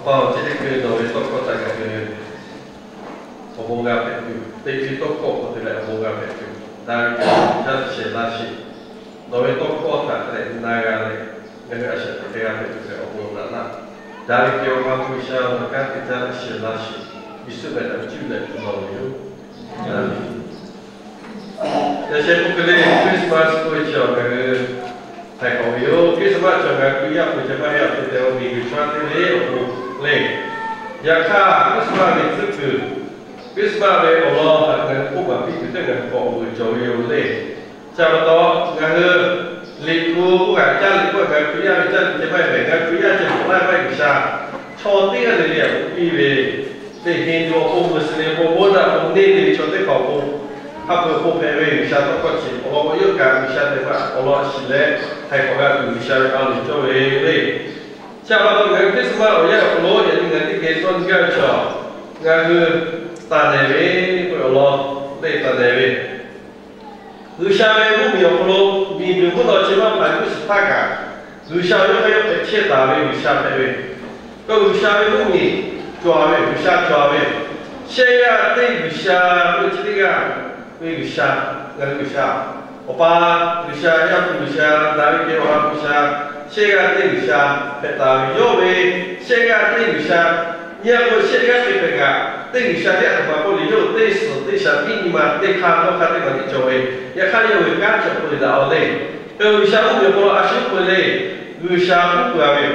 Chi teˇ hkui nawˬ ve tawˇ hkawˇ htaꞈ ngaˬ hui awˬ bon g'a hpehꞈ tuˬ, teˇ hkui tawˇ hkawˇ k'awꞈ te leh awˬ bon g'a hpehꞈ tuˬ, daꞈ ve G'uiˬsha, shehˍ laˇ sheˍ. Nawˬ ve tawˇ hkawˇ htaꞈ hk'a dehꞈ na g'a leh, ngaˬ hui a shaꞈ teꞈ hk'e g'a hpehꞈ tuˬ ve awˬ bon naꞈ laˇ. Daꞈ ve kehˬ ve Awˬ ha hpu G'uiˬsha, nawˬ kanˉ te caˇ leh shehˍ laˇ sheˍ. Yeˍsuˆ meh htaꞈ cuˇ leh nawˬ ve yoˬ. Yaꞈ sheh k'oˆ hk'e le, Christmas k'oˆ ve chi awˬ ngaˬ hui htaiˍ hk'awꞈ ve yoˬ. Christmas chi awˬ ngaˬ hui yaˇ hpu ceh maˇ heˆ, a hpu te awˬ miˬguiˬ chaw teˇ ve awˬ bon le. Yaꞈ hk'aˇ Christmas ve tcuhˉ kuiˬ, Christmas ve awˬ lawn htaꞈ ngaˬ hui k'oˆ maˍ piˇ tuˬ teˇ ngaˬ hui k'awꞈ vuiˬ cawˬ ve yoˬ le. Chi pa taw, ngaˬ hui Liꞈ hpu k'oˆ kaꞈ, caˇ liꞈ k'oˆ kaꞈ, ngaˬ hui Hkriꞈ yaˇ ve caˇ liꞈ ceh maˇ heˆ mehˍ. Ngaˬ hui Hkriꞈ yaˇ ceh hk'awꞈ laˇ ve maˇ heˆ, G'uiˬsha chaw teˇ g'aˇ le le htaꞈ k'oˆ piˇ ve, teˇ Hindu awˬ pon, Muslim awˬ pon, Buddha awˬ pon, neˇ te ve chaw teˇ hpaˍ awˬ pon, ha hpu awˬ pon hpehꞈ ve G'uiˬsha tawˇ hkawˇ chi awˬ lawn k'o, yawˇ kaꞈ G'uiˬsha tehꞈ maˇ awˬ lawn a shiˍ leh htaiˍ hk'awꞈ g'a tuˬ G'uiˬsha ve a loˍ cawˇ ve le. Chi pa taw ngaˬ hui Christmas awˬ yanˇ awˬ hk'aw lo yaꞈ nyi ngaˬ teˇ geh dawˇ nyi gaˇ ve chaw, ngaˬ hui taˍ nehˬ ve k'oˆ ve awˬ lawn le, taˍ nehˬ ve G'uiˬsha ve mvuhˇmiˬ awˬ hk'aw lo miˬguiˬ mvuhˇ naw chi maˇ hpaˍ mvuhˇ shiˍ htaˇ kaꞈ, G'uiˬsha yawˇ hk'aˇ yawˇ hpehꞈ chehˇ taˍ ve G'uiˬsha hpehꞈ ve. K'o G'uiˬsha ve mvuhˇmiˬ cawˬ ve, G'uiˬsha cawˬ ve, shehˆ g'aˇ teˇ G'uiˬsha k'oˆ ve chi teˇ g'aˇ ve G'uiˬsha, ngaˬ hui G'uiˬsha, Awˬ pa G'uiˬsha, Yaˇ hpu G'uiˬsha, daꞈ ve kehˬ ve Awˬ ha hpu G'uiˬsha, shehˆ g'aˇ teˇ G'uiˬsha hpehꞈ taˍ ve. Yawˇ ve shehˆ g'aˇ teˇ G'uiˬsha, nyi a k'o shehˆ g'aˇ teˇ hpehꞈ kaꞈ, teˇ G'uiˬsha teˇ g'aˇ htaꞈ pa k'oˆ le, yawˇ teˇ suhˍ teˇ shaˍ tiˉ nyi ma teˇ hk'aˇ dawˇ hk'aˇ teˇ maˬ tiˉ cawˬ ve. Yaꞈ hk'aˇ yawˇ ve kanˉ cawˬ peu daꞈ-oˬ le. K'o G'uiˬsha mvuhˇmiˬ awˬ hk'aw lo a shu uˉ peunˍ le, G'uiˬsha uˉ peunˍ ve,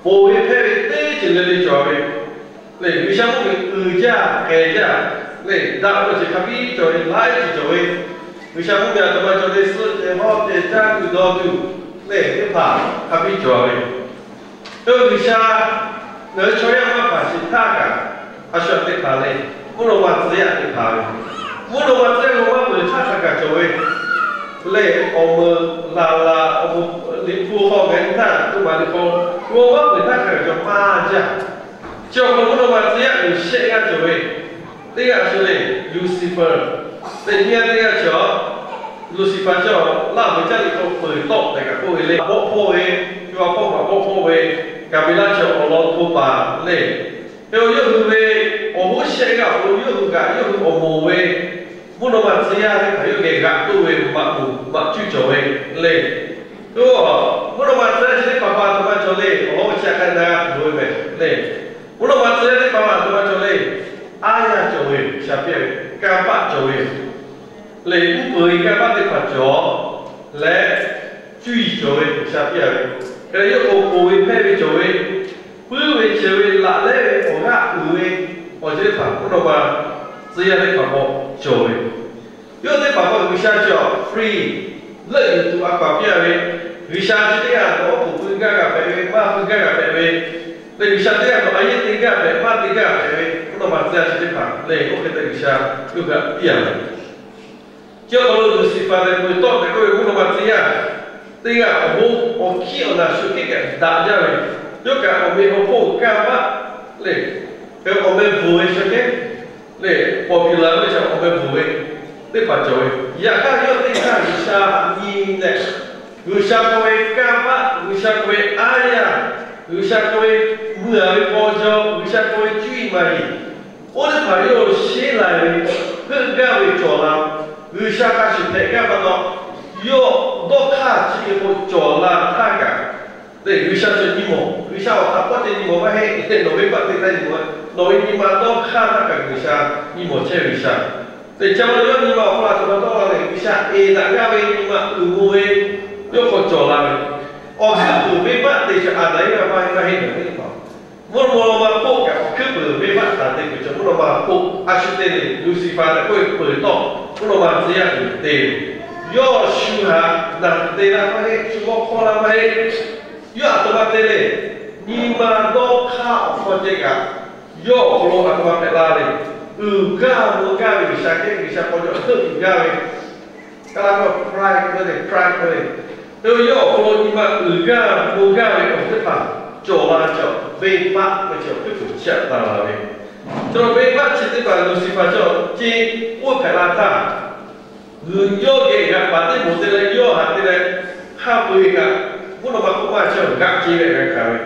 ponˬ ve hpehˇ ve teˇ ceuˬ le le cawˬ ve le. G'uiˬsha mvuhˇmiˬ uiˍ jaˇ k'ehˬ jaˇ le, daꞈ ve awˬ ceuˬ hk'a biˇ cawˬ ve, laiˉ ceuˬ cawˬ ve. G'uiˬsha mvuhˇmiˬ a htoꞈ ma cawˬ le, suhˆ ceh hawˉ ceh caˇ tuˬ dawˇ tuˬ le, teˇ hpaˍ hk'a biˇ cawˬ ve. K'o G'uiˬsha ngaˬ hui chaw yaˇ maˇ hpaˍ shiˍ htaˇ kaꞈ, a shu teˇ hpaˍ le, mvuhˇ naw ma tcuh yaˇ teˇ hpaˍ ve, mvuhˇ naw ma tcuh yaˇ g'aw maˇ peuˬ htaˇ hk'a kaꞈ cawˬ ve le. Awˬ meuˍ laˬ laˬ, awˬ meuˍ Liꞈ hpu hk'aw ngaˬ hui htaˇ tuˬ maˍ ve hk'aw, g'aw maˇ peuˬ htaˇ hk'a kaꞈ cawˬ maˇ jaˇ. Chi awˬ hk'aw lo mvuhˇ naw ma tcuh yaˇ uiˍ shehˆ g'aˇ cawˬ ve, teˇ g'aˇ a shu le, Lucifer, teˇ nyi g'aˇ teˇ g'aˇ cawˬ. Lucifer cawˬ Laˇ huˍ caˇ liꞈ hk'aw peuˬ tawˆ tehꞈ kaꞈ k'oˆ ve le, bawˆ hpawˇ ve, co ha hpawˇ hpaꞈ bawˆ hpawˇ ve, kaˍ ve laˇ cawˬ awˬ lawn hto paˍ le. Hk'e yawˇ hui ve awˬ hoˉ shehˆ g'aˇ awˬ hk'aw lo yawˇ hui kaꞈ yawˇ hui awˬ moˍ ve mvuhˇ naw ma tcuh yaˇ teˇ hpaˍ yawˇ geh g'aꞈ toˆ ve maꞈ moˍ maꞈ cuˇ cawˬ ve le. K'o mvuhˇ naw ma tcuh yaˇ chi teˇ hpaˍ hpaˍ a htoꞈ ma cawˬ le, awˬ lawn chi htaꞈ hk'a na g'a tuˬ loˍ ve mehˍ le. Mvuhˇ naw ma tcuh yaˇ teˇ hpaˍ hpaˍ a htoꞈ ma cawˬ le, aˉ yaˇ cawˬ ve G'uiˬsha piˇ ve, kanˇ paˆ cawˬ ve le, uˉ peunˍ ve kanˇ paˆ teˇ hpaˍ cawˬ leh, cuˇ yiˍ cawˬ ve G'uiˬsha piˇ ve, hk'e leh yawˇ k'o ponˬ ve hpehˇ ve cawˬ ve, puiˉ ve ceuˬ ve laꞈ lehˉ ve awˬ g'aˇ uiˍ ve awˬ ceuˬ teˇ hpaˍ mvuhˇ naw ma tcuh yaˇ teˇ hpaˍ hpaˍ cawˬ ve. Yawˇ teˇ hpaˍ hpaˍ G'uiˬsha cawˬ free leuˆ yuˬ tuˬ a paˍ piˇ ve, G'uiˬsha chi teˇ g'aˇ nawˬ oˉ k'oˍ pui gaˇ g'a hpehꞈ ve, maˇ pui gaˇ g'a hpehꞈ ve, le G'uiˬsha teˇ g'aˇ nawˬ a yeˇ te gaˇ hpehꞈ, maˇ te gaˇ hpehꞈ ve, mvuhˇ naw ma tcuh yaˇ chi teˇ hpaˍ le, oˇ hk'e te G'uiˬsha yawˇ g'a piˇ a ve. Chi awˬ hk'aw lo Luˍsiˍfaˍ lehˬ, peuˬ tawˆ tehꞈ k'oˆ ve mvuhˇ naw ma tcuh yaˇ teˇ g'aˇ awˬ hoˉ awˬ hkiˉ awˬ naˬ shu hkiˉ kaꞈ daꞈ jaˇ ve, yawˇ kaꞈ awˬ meꞈ awˬ hponˇ kanˇ paˆ le, awˬ meh bvuhˬ ve sha kehˉ le, popular ve chaw awˬ meh bvuhˬ ve teˇ hpaˍ cawˬ ve. Yaꞈ hk'aˇ yawˇ teˇ g'aˇ G'uiˬsha htaꞈ nyi leh, G'uiˬsha k'oˆ ve kanˇ paˆ, G'uiˬsha k'oˆ ve aˉ yaˇ, G'uiˬsha k'oˆ ve mui a ve paw jaw, G'uiˬsha k'oˆ ve cuˇ yiˍ maˍ yiˍ, oˇ teˇ hpaˍ yawˇ sheˉ lai ve, heuˆ gaˇ ve cawˬ la, G'uiˬsha hk'a shuˍ hpehꞈ gaˇ pa taw, yawˇ dawˇ hk'aˇ chi ve k'o cawˬ la htaˇ kaꞈ, le G'uiˬsha cawˬ nyi mawˬ, G'uiˬsha awˬ htaꞈ pawˆ ceh nyi mawˬ maˇ heˆ. Nawˬ ve venˇbaˆ te htaˇ nyi mawˬ, nawˬ ve nyi ma dawˇ hk'aˇ htaˇ kaꞈ G'uiˬsha nyi mawˬ chehˇ ve G'uiˬsha. Teˇ ca ma yawˇ nyi ma awˬ hk'aw lo a htoꞈ ma dawˇ la leh, G'uiˬsha eˬ daꞈ gaˇ ve nyi ma uiˍ mvuh ve yawˇ hk'aw cawˬ la ve, awˬ hkuiˉ puiˍ venˇbaˆ te chaw Aˍdanˍ Eˇvaꞈ maˇ heˆ, maˇ heˆ ve teˇ hpaˍ, mvuhˇ naw ma hk'oˆ kaꞈ awˬ hkuiˉ puiˍ venˇbaˆ taˍ te kuˬ cawˬ mvuhˇ naw ma hk'oˆ a shu te le, Luˍsiˍfaˍ tehꞈ k'oˆ ve peuˬ tawˆ mvuhˇ naw ma tcuh yaˇ uiˍ te ve, yawˇ shu htaꞈ naˬ te laˇ maˇ heˆ, shu mawˇ hk'awˇ laˇ maˇ heˆ. Yawˇ a htoꞈ ma te le, nyi ma dawˇ hk'aˇ awˬ hk'aw ceh kaꞈ, yawˇ awˬ hk'aw lo a htoꞈ ma hpehꞈ la le, uiˍ gaˇ mvuh gaˇ ve G'uiˬsha kehˉ, G'uiˬsha k'aw jaw heuˆ uiˍ gaˇ ve, kaˇ laˇ k'o pride k'oˆ ve, pride k'oˆ ve, yawˇ awˬ hk'aw lo nyi ma uiˍ gaˇ mvuh gaˇ ve awˬ ceuˬ teˇ hpaˍ cawˬ la cawˬ, venˇbaˆ ve cawˬ hkuiˉ puiˍ chiˇ aꞈ taˍ la ve. Cawˬ venˇbaˆ chi teˇ hpaˍ Luˍsiˍfaˍ cawˬ ceh k'oˆ hpehꞈ la htaˇ, g'uiˬ yawˇ geh g'aꞈ paˍ teˇ moˍ te leh yawˇ htaꞈ te leh, hk'a peu-eˬ kaꞈ mvuhˇ naw ma hk'oˆ maˇ chehˇ g'aꞈ ce ve g'a hkanˍ ve.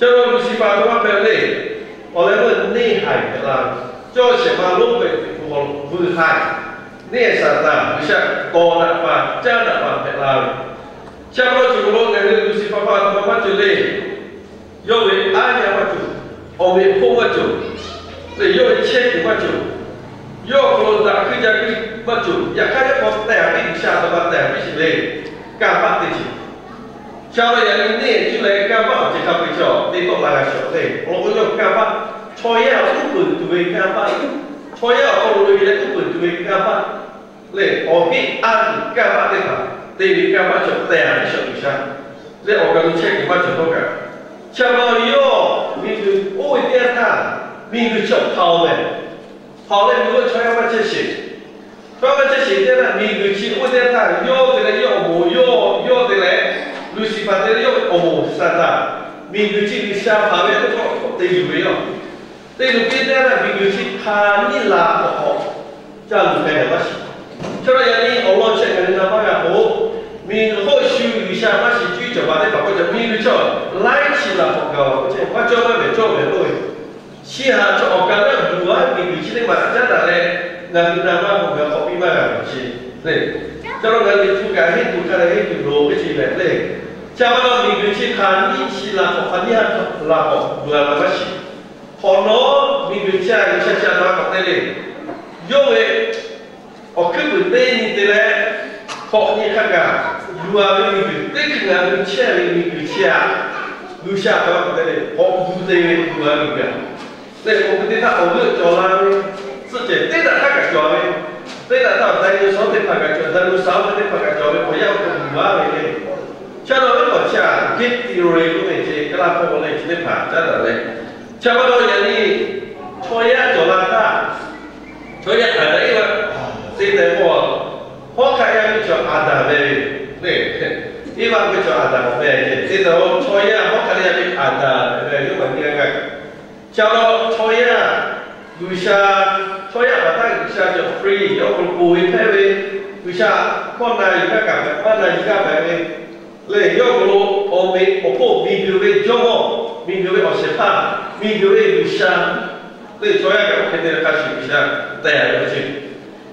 Cawˬ Luˍsiˍfaˍ a htoꞈ ma hpehꞈ le, Awˬ leh meuˇ neˇ haiˬ hpehꞈ la ve, cawˇ shehˍ ma lonˉ ve teꞈ hpu hk'aw lo vuiˬ haiˬ, neˇ haiˬ Saˍtanˍ G'uiˬsha tawˍ daꞈ paˍ caˇ daꞈ paˍ hpehꞈ la ve. Chi pa taw cawˬ lo ngaˬ hui Luˍsiˍfaˍ pa taw maˇ cawˬ le. Yawˇ ve aˉ yaˇ maˇ cawˬ, awˬ meꞈ hk'oˆ maˇ cawˬ, leh yawˇ ve chehˇ kuiˬ maˇ cawˬ, yawˇ awˬ hk'aw lo daꞈ hkuiˇ jaˇ hkuiˇ maˇ cawˬ. Yaꞈ hk'aˇ yawˇ k'awꞈ tehˬ a piˇ, G'uiˬsha a htoꞈ ma tehˬ a piˇ sheˍ le. Kanˇ paˆ teˇ ceuˬ. Chi pa taw yaꞈ nyi neˇ haiˬ cuˇ leh kanˇ paˆ awˬ ceuˬ hk'a peu-eˬ chi teˇ tawˆ la g'a shawˍ le. Awˬ lawn k'o yawˇ kanˇ paˆ, chaw yaˇ uˉ peunˍ tuˬ ve kanˇ paˆ, chaw yaˇ awˬ hk'aw lo loꞈ e leh uˉ peunˍ tuˬ ve kanˇ paˆ, leh awˬ heˆ a tuˬ kanˇ paˆ teˇ hpaˍ te ve kanˇ paˆ chi tehˬ a piˇ shawˍ G'uiˬsha. Leh awˬ kaˬ lo chehˇ kuiˬ maˇ cawˬ htawˇ kaꞈ, chi pa taw yawˇ miˬguiˬ oˇ ve teˇ yanˇ htaˇ, miˬguiˬ chi awˬ hpaoˍ mehˍ. Hpaoˍ leh miˬguiˬ chaw yaˇ maˇ chehˇ sheˍ. Chaw yaˇ maˇ chehˇ sheˍ teˇ yanˇ htaˇ, miˬguiˬ chi oˇ ve teˇ yanˇ htaˇ yawˇ te leh yawˇ awˬ moˍ, yawˇ, yawˇ te leh, Luˍsiˍfaˍ te leh yawˇ ve awˬ moˍ Saˍtanˍ, miˬguiˬ chi G'uiˬsha hpaˍ ve teˇ hkawˇ k'awꞈ te yuˬ ve yoˬ. Te yuˬ piˇ teˇ yanˇ htaˇ miˬguiˬ chi hk'aˬ nyiˇ laˬ k'awꞈ k'awꞈ ca luˬ k'ai leh maˇ shiˍ. Chi pa taw yaꞈ nyi awˬ lawn chi ngaˬ hui na maˇ g'a k'o, miˬguiˬ hk'oˆ shu G'uiˬsha maˇ shiˍ cuˇ yiˍ cawˬ pa teˇ hpaˍ k'oˆ cawˬ, miˬguiˬ chi laiˉ chi laˬ k'awꞈ gaˬ a k'oˆ chehˇ maˇ cawˇ maˇ mehˍ cawˇ mehˍ k'oˆ ve, chi haꞈ chaw awˬ kaˬ leuˆ yuˬ a miˬguiˬ chi teˇ maˬ caˉ daꞈ leh, ngaˬ hui na maˇ k'o ngaˬ k'awꞈ piˇ maˇ g'a ve chi le. Chi pa taw ngaˬ hui Liꞈ hpu kaꞈ henˇ tuˬ hk'a leh henˇ tuˬ loˍ ve chi lehˬ le. Chi pa taw miˬguiˬ chi hk'aˬ nyiˇ chi laˬ k'awꞈ hk'aˬ nyiˇ ha laˬ k'awꞈ gaˬ la maˇ shiˍ. Hk'awꞈ nawˉ miˬguiˬ chi a G'uiˬsha chi a htoꞈ ma k'awꞈ te le. Yawˇ ve awˬ hkuiˉ puiˍ teˇ nyi te leh, hk'awꞈ nyi hk'a gaˬ yuˬ a ve miˬguiˬ teˇ hkui ngaˬ hui chehˇ ve miˬguiˬ chi a, G'uiˬsha a htoꞈ ma k'awꞈ te le, k'awꞈ gu te ve yuˬ a miˬguiˬ a. Leh k'awꞈ gu te htaˇ awˬ g'euˆ cawˬ la ve, tcuhˆ cehˬ teˇ daꞈ htaˇ kaꞈ cawˬ ve, teˇ daꞈ htaˇ awˬ dinosaur teˇ hpaˍ kaꞈ cawˬ, dinosaur teˇ hpaˍ kaꞈ cawˬ ve awˬ yanˇ awˬ hk'aw lo yuˬ a ve le. Chi pa taw ve awˬ chi a hk'e te ve k'oˆ ve chi kaˇ laˇ hpawˇ le chi teˇ hpaˍ caˉ daꞈ leh, chi pa taw yaꞈ nyi chaw yaˇ cawˬ la htaˇ, chaw yaˇ Aˍdanˍ Eˇvaˆ te tehꞈ k'o, hawˉ hk'aˆ yaˇ miˇ chaw Aˍdanˍ meh ve le. Eˇvaˆ ve chaw Aˍdanˍ meh ve te tehꞈ k'o, chaw yaˇ hawˉ hk'aˆ yaˇ miˇ Aˍdanˍ meh ve yawˇ maˇ nyi g'a g'a. Chi pa taw chaw yaˇ G'uiˬsha, chaw yaˇ hpaˍ htaˇ G'uiˬsha cawˬ free yawˇ hk'aw lo ponˬ ve hpehꞈ ve, G'uiˬsha hkawˇ na yuˬ gaˇ kaꞈ hpehꞈ, maˇ na yuˬ gaˇ hpehꞈ ve, leh yawˇ hk'aw lo awˬ meꞈ awˬ hponˇ miˬguiˬ ve jawˇmawˇ, miˬguiˬ ve awˬ shehˍ hpaˇ, miˬguiˬ ve G'uiˬsha, leh chaw yaˇ kaꞈ oˇ hk'e te ve hk'a shuˍ G'uiˬsha tehꞈ ve chi.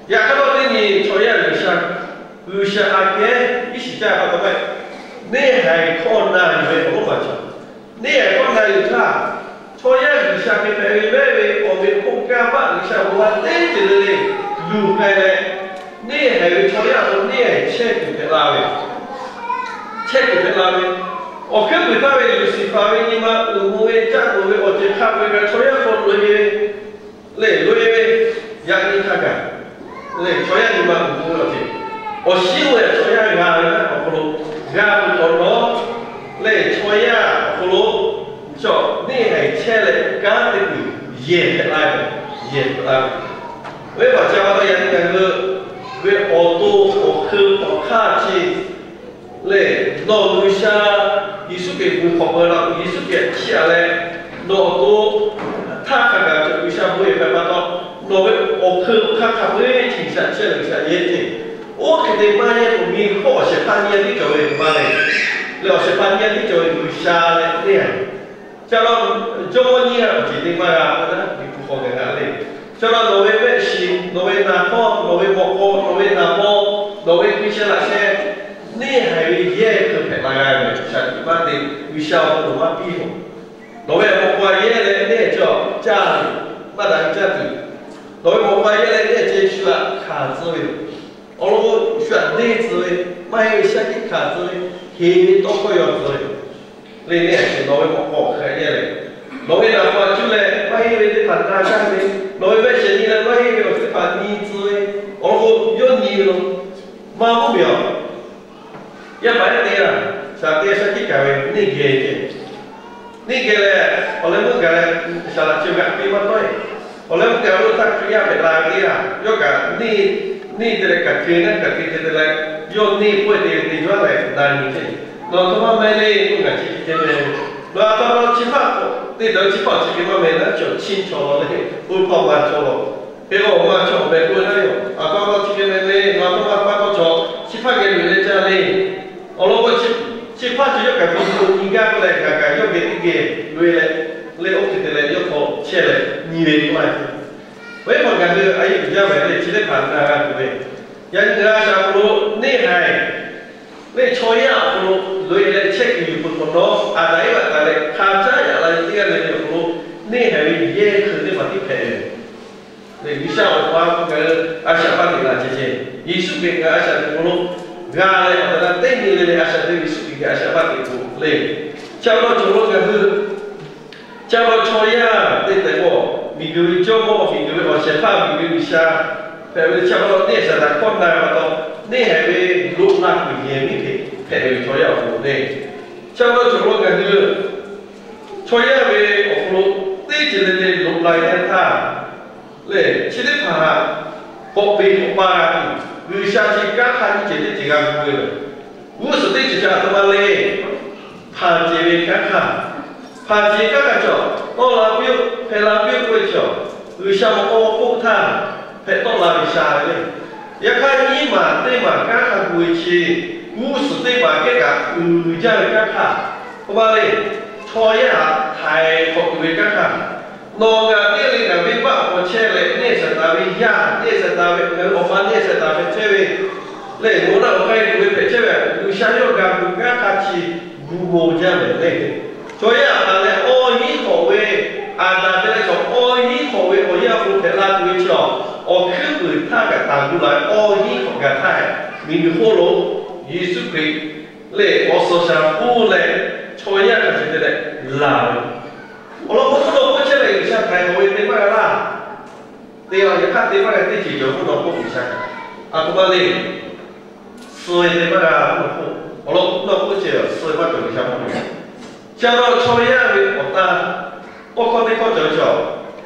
Yaꞈ hk'aˇ teˇ nyi chaw yaˇ G'uiˬsha, G'uiˬsha aꞈ kehˉ iˉ shiˍ caˇ pa taw maˇ heˆ. Neˇ haiˬ hkawˇ na yuˬ ve awˬ lonˉ maˬ cawˬ. Neˇ haiˬ hkawˇ na yuˬ htaˇ, chaw yaˇ G'uiˬsha hk'e hpehꞈ ve mehˉ ve awˬ meꞈ awˬ hponˇ kanˇ paˆ G'uiˬsha awˬ lawn teˇ ceuˬ le le luˬ k'ai leh, neˇ haiˬ ve chaw yaˇ awˬ hk'aw lo neˇ haiˬ chehˇ kuiˬ hpehꞈ la ve, chehˇ kuiˬ hpehꞈ la ve, awˬ hkuiˉ puiˍ taˍ ve Luˍsiˍfaˍ ve nyi ma uiˍ mvuh ve caˆ loˍ ve awˬ ceuˬ hk'a peu eˬ kaꞈ chaw yaˇ hk'aw loꞈ e ve, leh loꞈ e ve, yaꞈ nyi hk'a gaˬ leh chaw yaˇ nyi ma uiˍ mvuh ve awˬ ceuˬ, awˬ shinˉ ve chaw yaˇ g'a ve awˬ hk'aw lo g'a ve awˬ lawn leh chaw yaˇ awˬ hk'aw lo cawˬ neˇ haiˬ chehˇ leh kanˉ te kuiˬ yehˬ hpehꞈ la ve, yehˬ hpehꞈ la ve. Oˇ ve pa ca pa taw yaꞈ nyi ngaˬ hui ve awˬ to awˬ hkeu awˬ hk'aˇ chi lehˬ, nawˬ G'uiˬsha Yeˍsuˆ Hkriꞈ vuiˬ hk'awꞈ peuˬ la, Yeˍsuˆ Hkriꞈ chiˇ aꞈ leh, nawˬ awˬ to htaˇ hk'a gaˬ cawˬ G'uiˬsha bon yehˬ hpehꞈ pa taw, nawˬ ve awˬ hkeu hk'aˇ hk'a peu-eˬ chi G'uiˬsha chehˇ leh G'uiˬsha yehˇ ce. Oˇ hk'e te maˇ yehˇ k'o, miˬ hk'oˆ awˬ shehˍ hpaˇ nyiˇ a tiˉ cawˬ ve maˇ le. Lehˬ, awˬ shehˍ hpaˇ nyiˇ a tiˉ cawˬ ve G'uiˬsha leh neˇ haiˬ. Ca la, jawˇmawˇ nyiˇ a awˬ ceuˬ te maˇ g'a k'o naˉ, miˬ hpu hk'aw gaˬ g'a le. Ca la, nawˬ ve mehˆ shiˍ, nawˬ ve naˍ hpawˇ, nawˬ ve mawꞈ k'aw, nawˬ ve naˍ hpawˇ, nawˬ ve hkui sheh laꞈ sheh, neˇ haiˬ ve yehˇ hkeu hpehꞈ la g'a ve shaˍ tiꞈ maˇ te, G'uiˬsha awˬ hk'aw lo maˇ piˇ-oˬ. Nawˬ ve mawꞈ k'aw yehˇ leh neˇ haiˬ cawˬ caˇ ve, maˇ daꞈ ve caˇ tuˬ. Nawˬ ve mawꞈ k'aw yehˇ leh neˇ haiˬ ceh shu aꞈ hkanˍ tcuh ve, awˬ lawn k'o shu aꞈ deˇ tcuh ve, maˇ heˆ ve shaˉ hkiˆ hkanˍ tcuh ve, heˍ ve tawˇ hkawˇ yaw tcuh ve, leh neˇ haiˬ nawˬ ve mawꞈ k'aw hk'a yehˇ leh, nawˬ ve naˍ hpawˇ cuˇ leh maˇ heˆ ve teˇ hpaˍ na gaˇ ve, nawˬ ve mehˆ shiˍ nyi leh maˇ heˆ ve awˬ teˇ hpaˍ nyi tcuh ve, awˬ lawn k'o yawˇ nyi ve lo maˇ mvuhˇ miˬ awˬ. Yaˇ paˍ yaˇ te g'a, shaˍ te shaˉ hkiˆ kaˬ ve neˇ geh ceh. Neˇ geh leh, awˬ leh meuˇ gaˬ leh, shaˍ laꞈ chi g'aꞈ te maˇ tawˆ e. Awˬ leh meuˇ gaˬ lo htaˇ Hkriꞈ yaˇ hpehꞈ la ve teˇ g'aˇ, yawˇ kaꞈ neˇ, neˇ te leh kaꞈ hkui naˉ kaꞈ hkui te te leh, yawˇ neˇ pawehˇ te ve te jaˇ leh na nyi ceh. Nawˬ a htoꞈ ma meh le k'oˆ kaꞈ chi hk'e te meh. Nawˬ a htoꞈ ma chi hpaˇ k'o te dawˬ chi hpaˇ chi hk'e maˇ meh naˉ, chaw chiˇ chaw law leh, oˇ hpaw ma chaw law. Hk'e k'o awˬ ma chaw awˬ meh k'oˆ ve naˉ yoˬ. A htoꞈ ma chi hk'e meh le, nawˬ a htoꞈ ma pa taw chaw chi hpaˇ geh loꞈ e leh caˇ le. Awˬ lawn k'o, chi hpaˇ chi yawˇ kaꞈ hpu hpu nyi gaˇ k'oˆ leh, ngaˬ kaꞈ yawˇ geh teˇ geh loꞈ e leh, leh oˇ hk'e te leh yawˇ hk'aw chehˇ leh nyi ve k'oˆ laˇ ve. Awˬ viˉ hpaˍ ngaˬ hui a yeˇ uiˍ jaˇ ve le, chi teˇ hpaˍ na g'a tuˬ ve, yaꞈ nyi ngaˬ hui a shaꞈ hk'aw lo neˇ haiˬ le chaw yaˇ awˬ hk'aw lo loꞈ e leh chehˇ kuiˬ yuˬ peuˬ hk'awꞈ nawˉ, Aˍdanˍ Eˇvaꞈ taˍ leh hk'a caˉ yaꞈ la ve teˇ g'aˇ le le awˬ hk'aw lo neˇ haiˬ ve yehˇ hkui teˇ hpaˍ tiˉ hpehꞈ ve. Lehˬ, G'uiˬsha awˬ pa ngaˬ hui a shaꞈ pa teꞈ laˬ ceh ceh, Yeˍsuˆ Hkriꞈ ngaˬ hui a shaꞈ teꞈ hk'aw lo g'a leh awˬ tehˬ la teˇ nyi le le a shaꞈ teꞈ Yeˍsuˆ Hkriꞈ ngaˬ hui a shaꞈ pa teꞈ k'o le. Chi pa taw cawˬ lo ngaˬ hui chi pa taw chaw yaˇ te tehꞈ k'o, miˬguiˬ ve jawˇmawˇ, miˬguiˬ ve awˬ shehˍ hpaˇ, miˬguiˬ ve G'uiˬsha hpehꞈ ve le. Chi pa taw neˇ haiˬ Saˍtanˍ hkawˇ na pa taw, neˇ haiˬ ve loꞈ la kuiˬ yehˬ miˉ hpehꞈ ve chaw yaˇ awˬ hk'aw lo le. Chi pa taw cawˬ lo ngaˬ hui chaw yaˇ ve awˬ hk'aw lo teˇ ceuˬ le le loꞈ la ve teˇ htaˇ, lehˬ chi teˇ hpaˍ htaꞈ k'awꞈ peꞈ k'awꞈ pa g'a tuˬ, G'uiˬsha chi kanˉ hk'aˇ nyiˇ ceuˬ teˇ ceuˬ g'a gu ve lehˬ, g'uˇ suhˍ teˇ ceuˬ chi a htoꞈ ma le. Hpanˍ cehˬ ve kanˉ hk'aˇ. Hpanˍ cehˬ kanˉ hk'aˇ cawˬ tawˆ la piˇ-oˆ, hpehꞈ la piˇ-oˆ k'oˆ ve chi, G'uiˬsha maꞈ k'aw k'oˆ htaˇ hpehꞈ tawˆ la ve sha ve le. Yaꞈ hk'aˇ nyiˇ maˬ teˇ maˬ kanˉ hk'a gu ve chi, g'uˇ suhˍ teˇ maˬ kehˉ kaꞈ uiˍ jaˇ ve kanˉ hk'aˇ, a htoꞈ ma le. Chaw yaˇ htaꞈ htaiˍ hk'awꞈ tuˬ ve kanˉ hk'aˇ, nawˬ ngaˬ teˇ g'aˇ le ngaˬ venˇbaˆ awˬ hk'aw chehˇ leh neˇ Saˍtanˍ ve yaˇ, neˇ Saˍtanˍ ve ngaˬ hui awˬ ma neˇ Saˍtanˍ hpehꞈ chehˇ ve lehˬ, nawˬ naˆ awˬ k'ai tuˬ ve hpehꞈ chehˇ ve G'uiˬsha yawˇ g'a gu kanˉ hk'aˇ chi gu maw jaˇ mehˍ le. Chaw yaˇ htaꞈ lehˬ awˬ hinˉ hk'awꞈ ve, Aˍdanˍ te leh chaw awˬ hinˉ hk'awꞈ ve awˬ yanˇ awˬ hk'aw lo hpehꞈ la tuˬ ve chi, awˬ hkuiˉ puiˍ htaˇ kaꞈ taˍ gu la ve awˬ hinˉ hk'awꞈ gaˬ htaˇ, miˬguiˬ hk'oˆ lo Yeˍsuˆ Hkriꞈ lehˬ awˬ suhˍ shaˍ hpuˇ leh chaw yaˇ hk'a shuˍ te leh laˬ ve. Awˬ lawn k'o, mvuhˇ naw k'oˆ chehˇ leh G'uiˬsha htaiˍ hk'awꞈ ve te maˇ g'a laˇ. Te a yaꞈ hk'aˇ te maˇ g'a teˇ ceuˬ cawˬ mvuhˇ naw k'oˆ G'uiˬsha kaꞈ, a htoꞈ ma le. Suh e te maˇ g'a mvuhˇ naw k'oˆ. Awˬ lawn mvuhˇ naw k'oˆ ceh suh e maˇ cawˬ G'uiˬsha mvuhˇ naw. Chi a lawn chaw yaˇ ve awˬ ta tawˇ hkawˇ teˇ hkawˇ cawˬ ve chaw,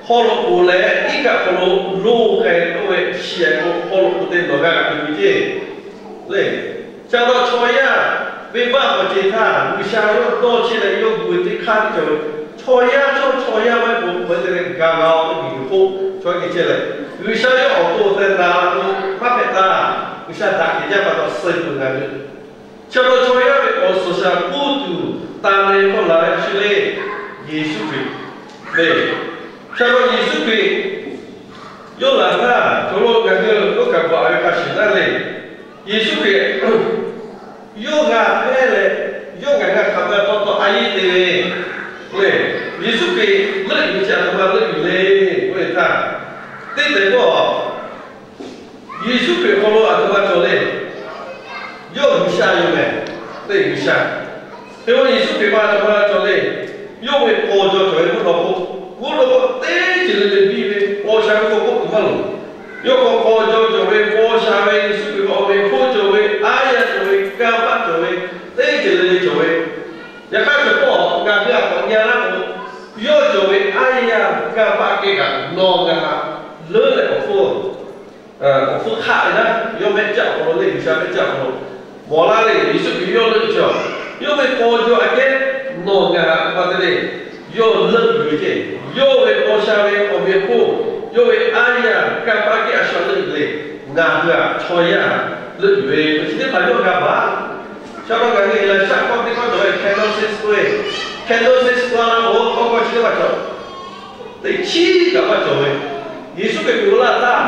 haw loꞈ k'oˍ leh iˉ kaˆ hk'aw lo loˇ k'ai k'oˆ ve, chi a k'o haw loꞈ k'oˍ te nawˬ g'a g'a tuˬ ve ceˇ le. Chi a lawn chaw yaˇ venˇbaˆ k'awꞈ ce htaˇ G'uiˬsha yawˇ dawˇ chehˇ leh yawˇ gu ve teˇ hk'aˇ tiˉ cawˬ ve, chaw yaˇ chaw chaw yaˇ maˇ heˆ k'o hk'aˬ hk'e te leh gaˬ la-oˬ ve miˬguiˬ hk'oˆ chaw yaˇ geh chehˇ leh, G'uiˬsha yawˇ awˬ to awˬ tehˬ na k'o maˇ hpehꞈ taˇ. G'uiˬsha daꞈ kehˬ jaˇ pa taw suh e peuˬ ngaˬ hui. Chi a lawn chaw yaˇ ve awˬ suhˍ shaˍ hpuˇ tuˬ taˍ leh k'awꞈ laˬ ve chi le, Yeˍsuˆ Hkriꞈ le. Chi a lawn Yeˍsuˆ Hkriꞈ yawˇ laˬ htaˇ, cawˬ lo ngaˬ hui yawˇ kaꞈ bvuhꞈ ve hk'a shuˍ naˉ le. Yeˍsuˆ Hkriꞈ yawˇ g'a hpehˇ leh, yawˇ ngaˬ g'a hk'aˬ ma tawˇ tawˇ a yeˇ te ve le. Yeˍsuˆ Hkriꞈ leuˆ yuˬ ve chi a htoꞈ ma leuˆ yuˬ le k'oˆ ve htaˇ, teˇ tehꞈ k'o Yeˍsuˆ Hkriꞈ awˬ hk'aw lo a htoꞈ ma cawˬ le. Yawˇ G'uiˬsha yoˬ mehˍ, teˇ G'uiˬsha. Hk'e k'o Yeˍsuˆ Hkriꞈ ma a htoꞈ ma cawˬ le. Yawˇ ve paw jaw cawˬ ve mvuhˇ naw k'oˆ, mvuhˇ naw k'oˆ teˇ ceuˬ le le biˇ ve paw sha ve k'o k'oˆ tuˬ maˇ loˍ. Yawˇ k'o paw jaw cawˬ ve, paw sha ve, Yeˍsuˆ Hkriꞈ ve awˬ meꞈ hk'oˆ cawˬ ve, aˉ yaˇ cawˬ ve, kanˇ paˆ cawˬ ve, teˇ ceuˬ le le cawˬ ve. Yaꞈ hk'aˇ cawˬ k'o ngaˬ hui a k'awꞈ nyi laˇ k'o, yawˇ cawˬ ve aˉ yaˇ kanˇ paˆ kehˉ kaꞈ nawˬ ngaˬ htaꞈ leuˉ leh awˬ hpfuhˇ awˬ hpfuhˇ hk'aˆ ve naˉ, yawˇ mehˆ caˆ awˬ hk'aw lo le, G'uiˬsha mehˆ caˆ awˬ hk'aw lo mawˬ laˇ le. Yeˍsuˆ Hkriꞈ yawˇ leuˆ cawˬ. Yawˇ ve paw jaw aꞈ kehˉ nawˬ ngaˬ htaꞈ pa te le, yawˇ leuˆ yuˬ ve ceˇ. Yawˇ ve paw sha ve awˬ meꞈ awˬ hponˇ, yawˇ ve aˉ yaˇ kanˇ paˆ kehˉ a shu leuˆ yuˬ le. Ngaˬ hui htaꞈ chaw yaˇ leuˆ yuˬ ve chi teˇ hpaˍ yawˇ g'a baˬ. Chi pa taw ngaˬ hui Eˍlaˍsaˆ hkawˇ teˇ hkawˇ cawˬ ve kenosis k'oˆ ve, kenosis k'oˆ la k'o, k'awꞈ k'awꞈ chi teˇ hpaˍ cawˬ. Teꞈ chiˉ kaꞈ maˇ cawˬ ve, Yeˍsuˆ Hkriꞈ k'oˆ laˇ htaˇ,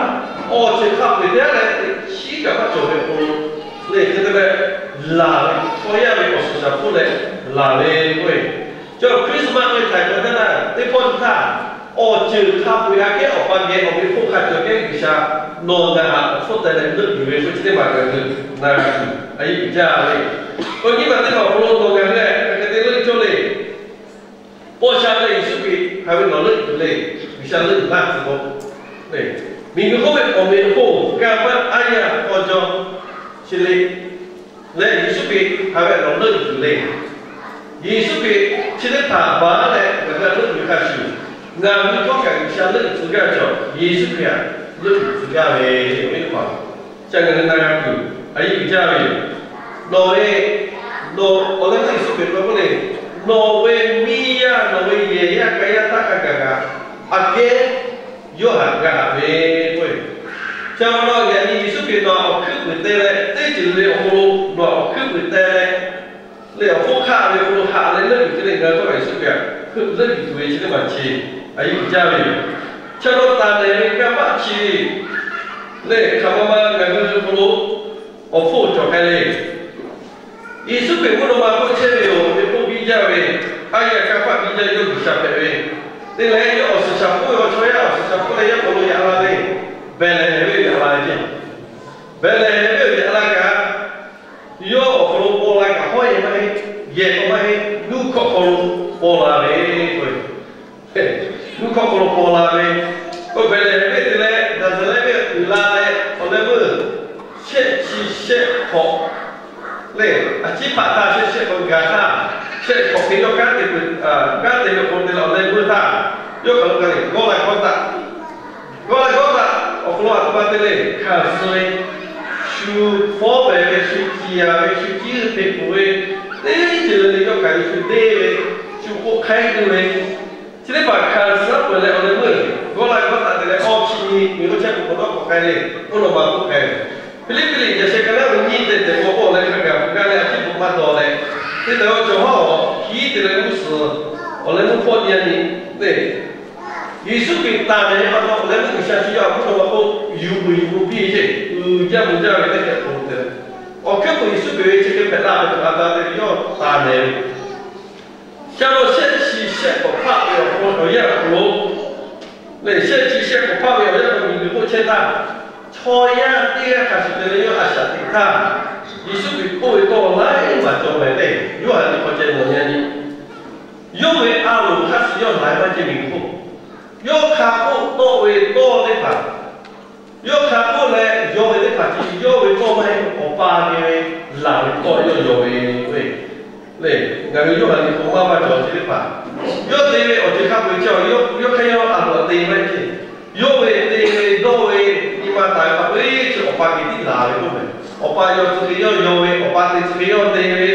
awˬ ceuˬ hk'a peu-eˬ teˇ g'aˇ leh teꞈ chiˉ kaꞈ maˇ cawˬ ve awˬ hk'aw lo, lehˬ hk'e te leh laˬ ve, chaw yaˇ ve awˬ suhˍ shaˍ hpuˇ leh laˬ ve k'oˆ ve, chaw Christmas ve htaiˍ hk'awꞈ htaˇ teˇ pawˆ htaˇ, awˬ ceuˬ hk'a peu-eˬ aꞈ kehˉ awˬ pa geh awˬ meꞈ hk'oˆ hk'a cawˬ kehˉ G'uiˬsha nawˬ ngaˬ htaꞈ awˬ hpfuhˇ teh leh leuˆ yuˬ ve k'o chi teˇ maˬ kaꞈ hui na g'a tuˬ a yeˇ uiˍ jaˇ ve. K'o nyiˇ maˬ teˇ maˬ awˬ hk'aw lo nawˬ ngaˬ hui hk'aˬ hk'e te leuˆ cawˇ le. Paw sha leh Yeˍsuˆ Hkriꞈ hk'a ve nawˬ leuˆ yuˬ le. G'uiˬsha leuˆ yuˬ laˇ tcuh k'o, miˬguiˬ hk'oˆ ve awˬ meꞈ awˬ hponˇ, kanˇ paˆ, aˉ yaˇ, paw jaw, chi le, leh Yeˍsuˆ Hkriꞈ hk'a ve nawˬ leuˆ yuˬ le. Yeˍsuˆ Hkriꞈ chi teˇ hpaˍ baˬ leh ngaˬ hui leuˆ yuˬ hk'a shuˍ, ngaˬ hui htawˇ kaꞈ G'uiˬsha leuˆ yuˬ tcuh gaˇ ve chaw, Yeˍsuˆ Hkriꞈ htaꞈ leuˆ yuˬ tcuh gaˇ ve, awˬ viˉ teˇ hpaˍ, ca ngaˬ hui na g'a tuˬ a yeˇ uiˍ jaˇ ve yoˬ. Nawˬ ve, nawˬ awˬ leh teˇ Yeˍsuˆ Hkriꞈ k'oˆ le, nawˬ ve miˇ yaˇ, nawˬ ve yehˬ yaˇ, ka yaˇ htaˇ hk'a gaˬ kaꞈ, aꞈ kehˉ yawˇ htaꞈ g'a haꞈ ve k'oˆ ve. Chi pa taw yaꞈ nyi Yeˍsuˆ Hkriꞈ nawˬ htaꞈ awˬ hkuiˉ puiˍ teh leh, teˇ ceuˬ le awˬ hk'aw lo nawˬ htaꞈ awˬ hkuiˉ puiˍ teh leh, leh awˬ hpfuhˇ hk'aˆ ve hk'aw lo haꞈ leh leuˆ yuˬ te leh ngaˬ hui htawˇ kaꞈ Yeˍsuˆ Hkriꞈ htaꞈ heuˆ leuˆ yuˬ tuˬ ve chi teˇ maˬ chi a yuˬ jaˇ ve yoˬ. Chaw lo taˍ lehˬ ve kanˇ paˆ chi lehˬ, hk'aˬ ma ma ngaˬ hui hk'aw lo awˬ hpfuhˇ cawˬ k'ai le. Yeˍsuˆ Hkriꞈ mvuhˇ naw ma k'oˆ chehˇ ve yoˬ. Ve k'oˆ biˇ jaˇ ve, a yaꞈ kanˇ paˆ biˇ jaˇ yawˇ G'uiˬsha hpehꞈ ve, te leh yawˇ awˬ suhˍ shaˍ hpfuhˇ ve awˬ chaw yaˇ awˬ suhˍ shaˍ hpfuhˇ leh yawˇ hk'aw lo yaꞈ la le. Behˍlehˍhehnˍ ve yoˬ, yaꞈ la ve ceˇ. Behˍlehˍhehnˍ ve yoˬ, yaꞈ la kaꞈ, yawˇ awˬ hk'aw lo paw la kaꞈ hawˉ yehˬ maˇ heˆ, yehˬ k'aw maˇ heˆ, nuˇ hkawˇ hk'aw lo paw la ve k'o, nuˇ hkawˇ hk'aw lo paw la ve, k'o Behˍlehˍhehnˍ ve te leh Naˍzaˍrehˆ venˇ uiˍ la leh awˬ leh meuˇ shehˆ chi shehˆ hk'awꞈ lehˬ, a ciˉ hpaˆ htaˇ shehˆ shehˆ hk'awꞈ gaˬ htaˇ, shehˆ hk'awꞈ hk'e yawˇ kanˉ te peuˬ, kanˉ te ve awˬ hk'aw lo te leh awˬ leh meuˇ htaˇ, yawˇ hk'aˬ lo k'ai leh gawˇ la gawˇ taˆ. Gawˇ la gawˇ taˆ awˬ hk'aw lo a htoꞈ ma te leh hkanˍ suh ve, shu fawˉ pehˍ ve, shu ciˍ yanˍ ve, shu ciˉ hpeꞈ pfuhˍ ve, teˇ ceuˬ le le yawˇ hkanˍ ve, shu deˇ ve, shu k'oˆ hk'aiˉ ve, chi teˇ hpaˍ hkanˍ suh peuˬ leh awˬ leh meuˇ gawˇ la gawˇ taˆ te leh awˇ chi nyi miˬ oˇ chehˇ k'o k'awꞈ dawˇ k'awꞈ k'ai le, oˇ naw ma k'oˆ k'ai ve. Hpiˇliˇpiˆ liꞈ yaꞈ sheh ka naˉ ve nyiˇ te tehꞈ k'awꞈ k'oˆ leh hk'a gaˬ hpu gaˇ leh a ciˉ hpu maˇ dawˬ leh, te tehꞈ awˬ cawˬ hawˉ awˬ hiˉ te leh g'uˇ suhˍ awˬ leh meuˇ hpawˇ nyi a nyi le. Yeˍsuˆ Hkriꞈ taˍ lehˬ pa taw awˬ leh meuˇ G'uiˬsha chi yawˇ a hk'oˆ naw ma k'o, yuˬ uiˍ yuˬ mvuh piˇ ve ceˇ, uiˍ jaˇ mvuh jaˇ ve teˇ hkeh k'oˆ te leh, awˬ hkuiˉ puiˍ Yeˍsuˆ Hkriꞈ ve chi hk'e hpehꞈ la ve a ta te ve yawˇ taˍ lehˬ ve, sha lo shehˆ chi shehˆ k'awꞈ hpaˆ ve awˬ hk'aw lo awˬ yanˇ awˬ hk'aw lo lehˬ, shehˆ chi shehˆ k'awꞈ hpaˆ ve awˬ yanˇ hk'aw lo miˬguiˬ k'oˆ chehˇ htaˇ, chaw yaˇ teˇ g'aˇ hk'a shuˍ te leh yawˇ a shaꞈ teꞈ htaˇ, Yeˍsuˆ Hkriꞈ k'oˆ ve tawˇ laiˉ maˬ cawˬ mehˍ le. Yoˇhanˬ liꞈ hk'aw ceh nawˬ nyi a nyi, yawˇ ve a loˍ hk'a shuˍ yawˇ laiˉ maˇ ceh miˬguiˬ k'oˆ, yawˇ hk'a k'oˆ tawˆ ve tawˇ teˇ hpaˍ, yawˇ hk'a k'oˆ leh yaw ve teˇ hpaˍ chi yawˇ ve tawˇ maˇ heˆ, Awˬ pa geh ve laˬ ve tawˇ yawˇ yaw ve le. Ngaˬ hui Yoˇhanˬ liꞈ hk'aw maˇ maˇ cawˬ chi teˇ hpaˍ, yawˇ te ve awˬ ceuˬ hk'a peu-eˬ chi yawˇ hk'e yawˇ a loˍ te maˇ heˆ ceˇ. Yawˇ ve te ve dawˇ ve nyi ma taˍ ve hk'a peu-eˬ chi Awˬ pa geh tiˉ laˬ ve k'oˆ mehˍ. Awˬ pa yaw tcuh hk'e yawˇ yaw ve, Awˬ pa te tcuh hk'e yawˇ te ve,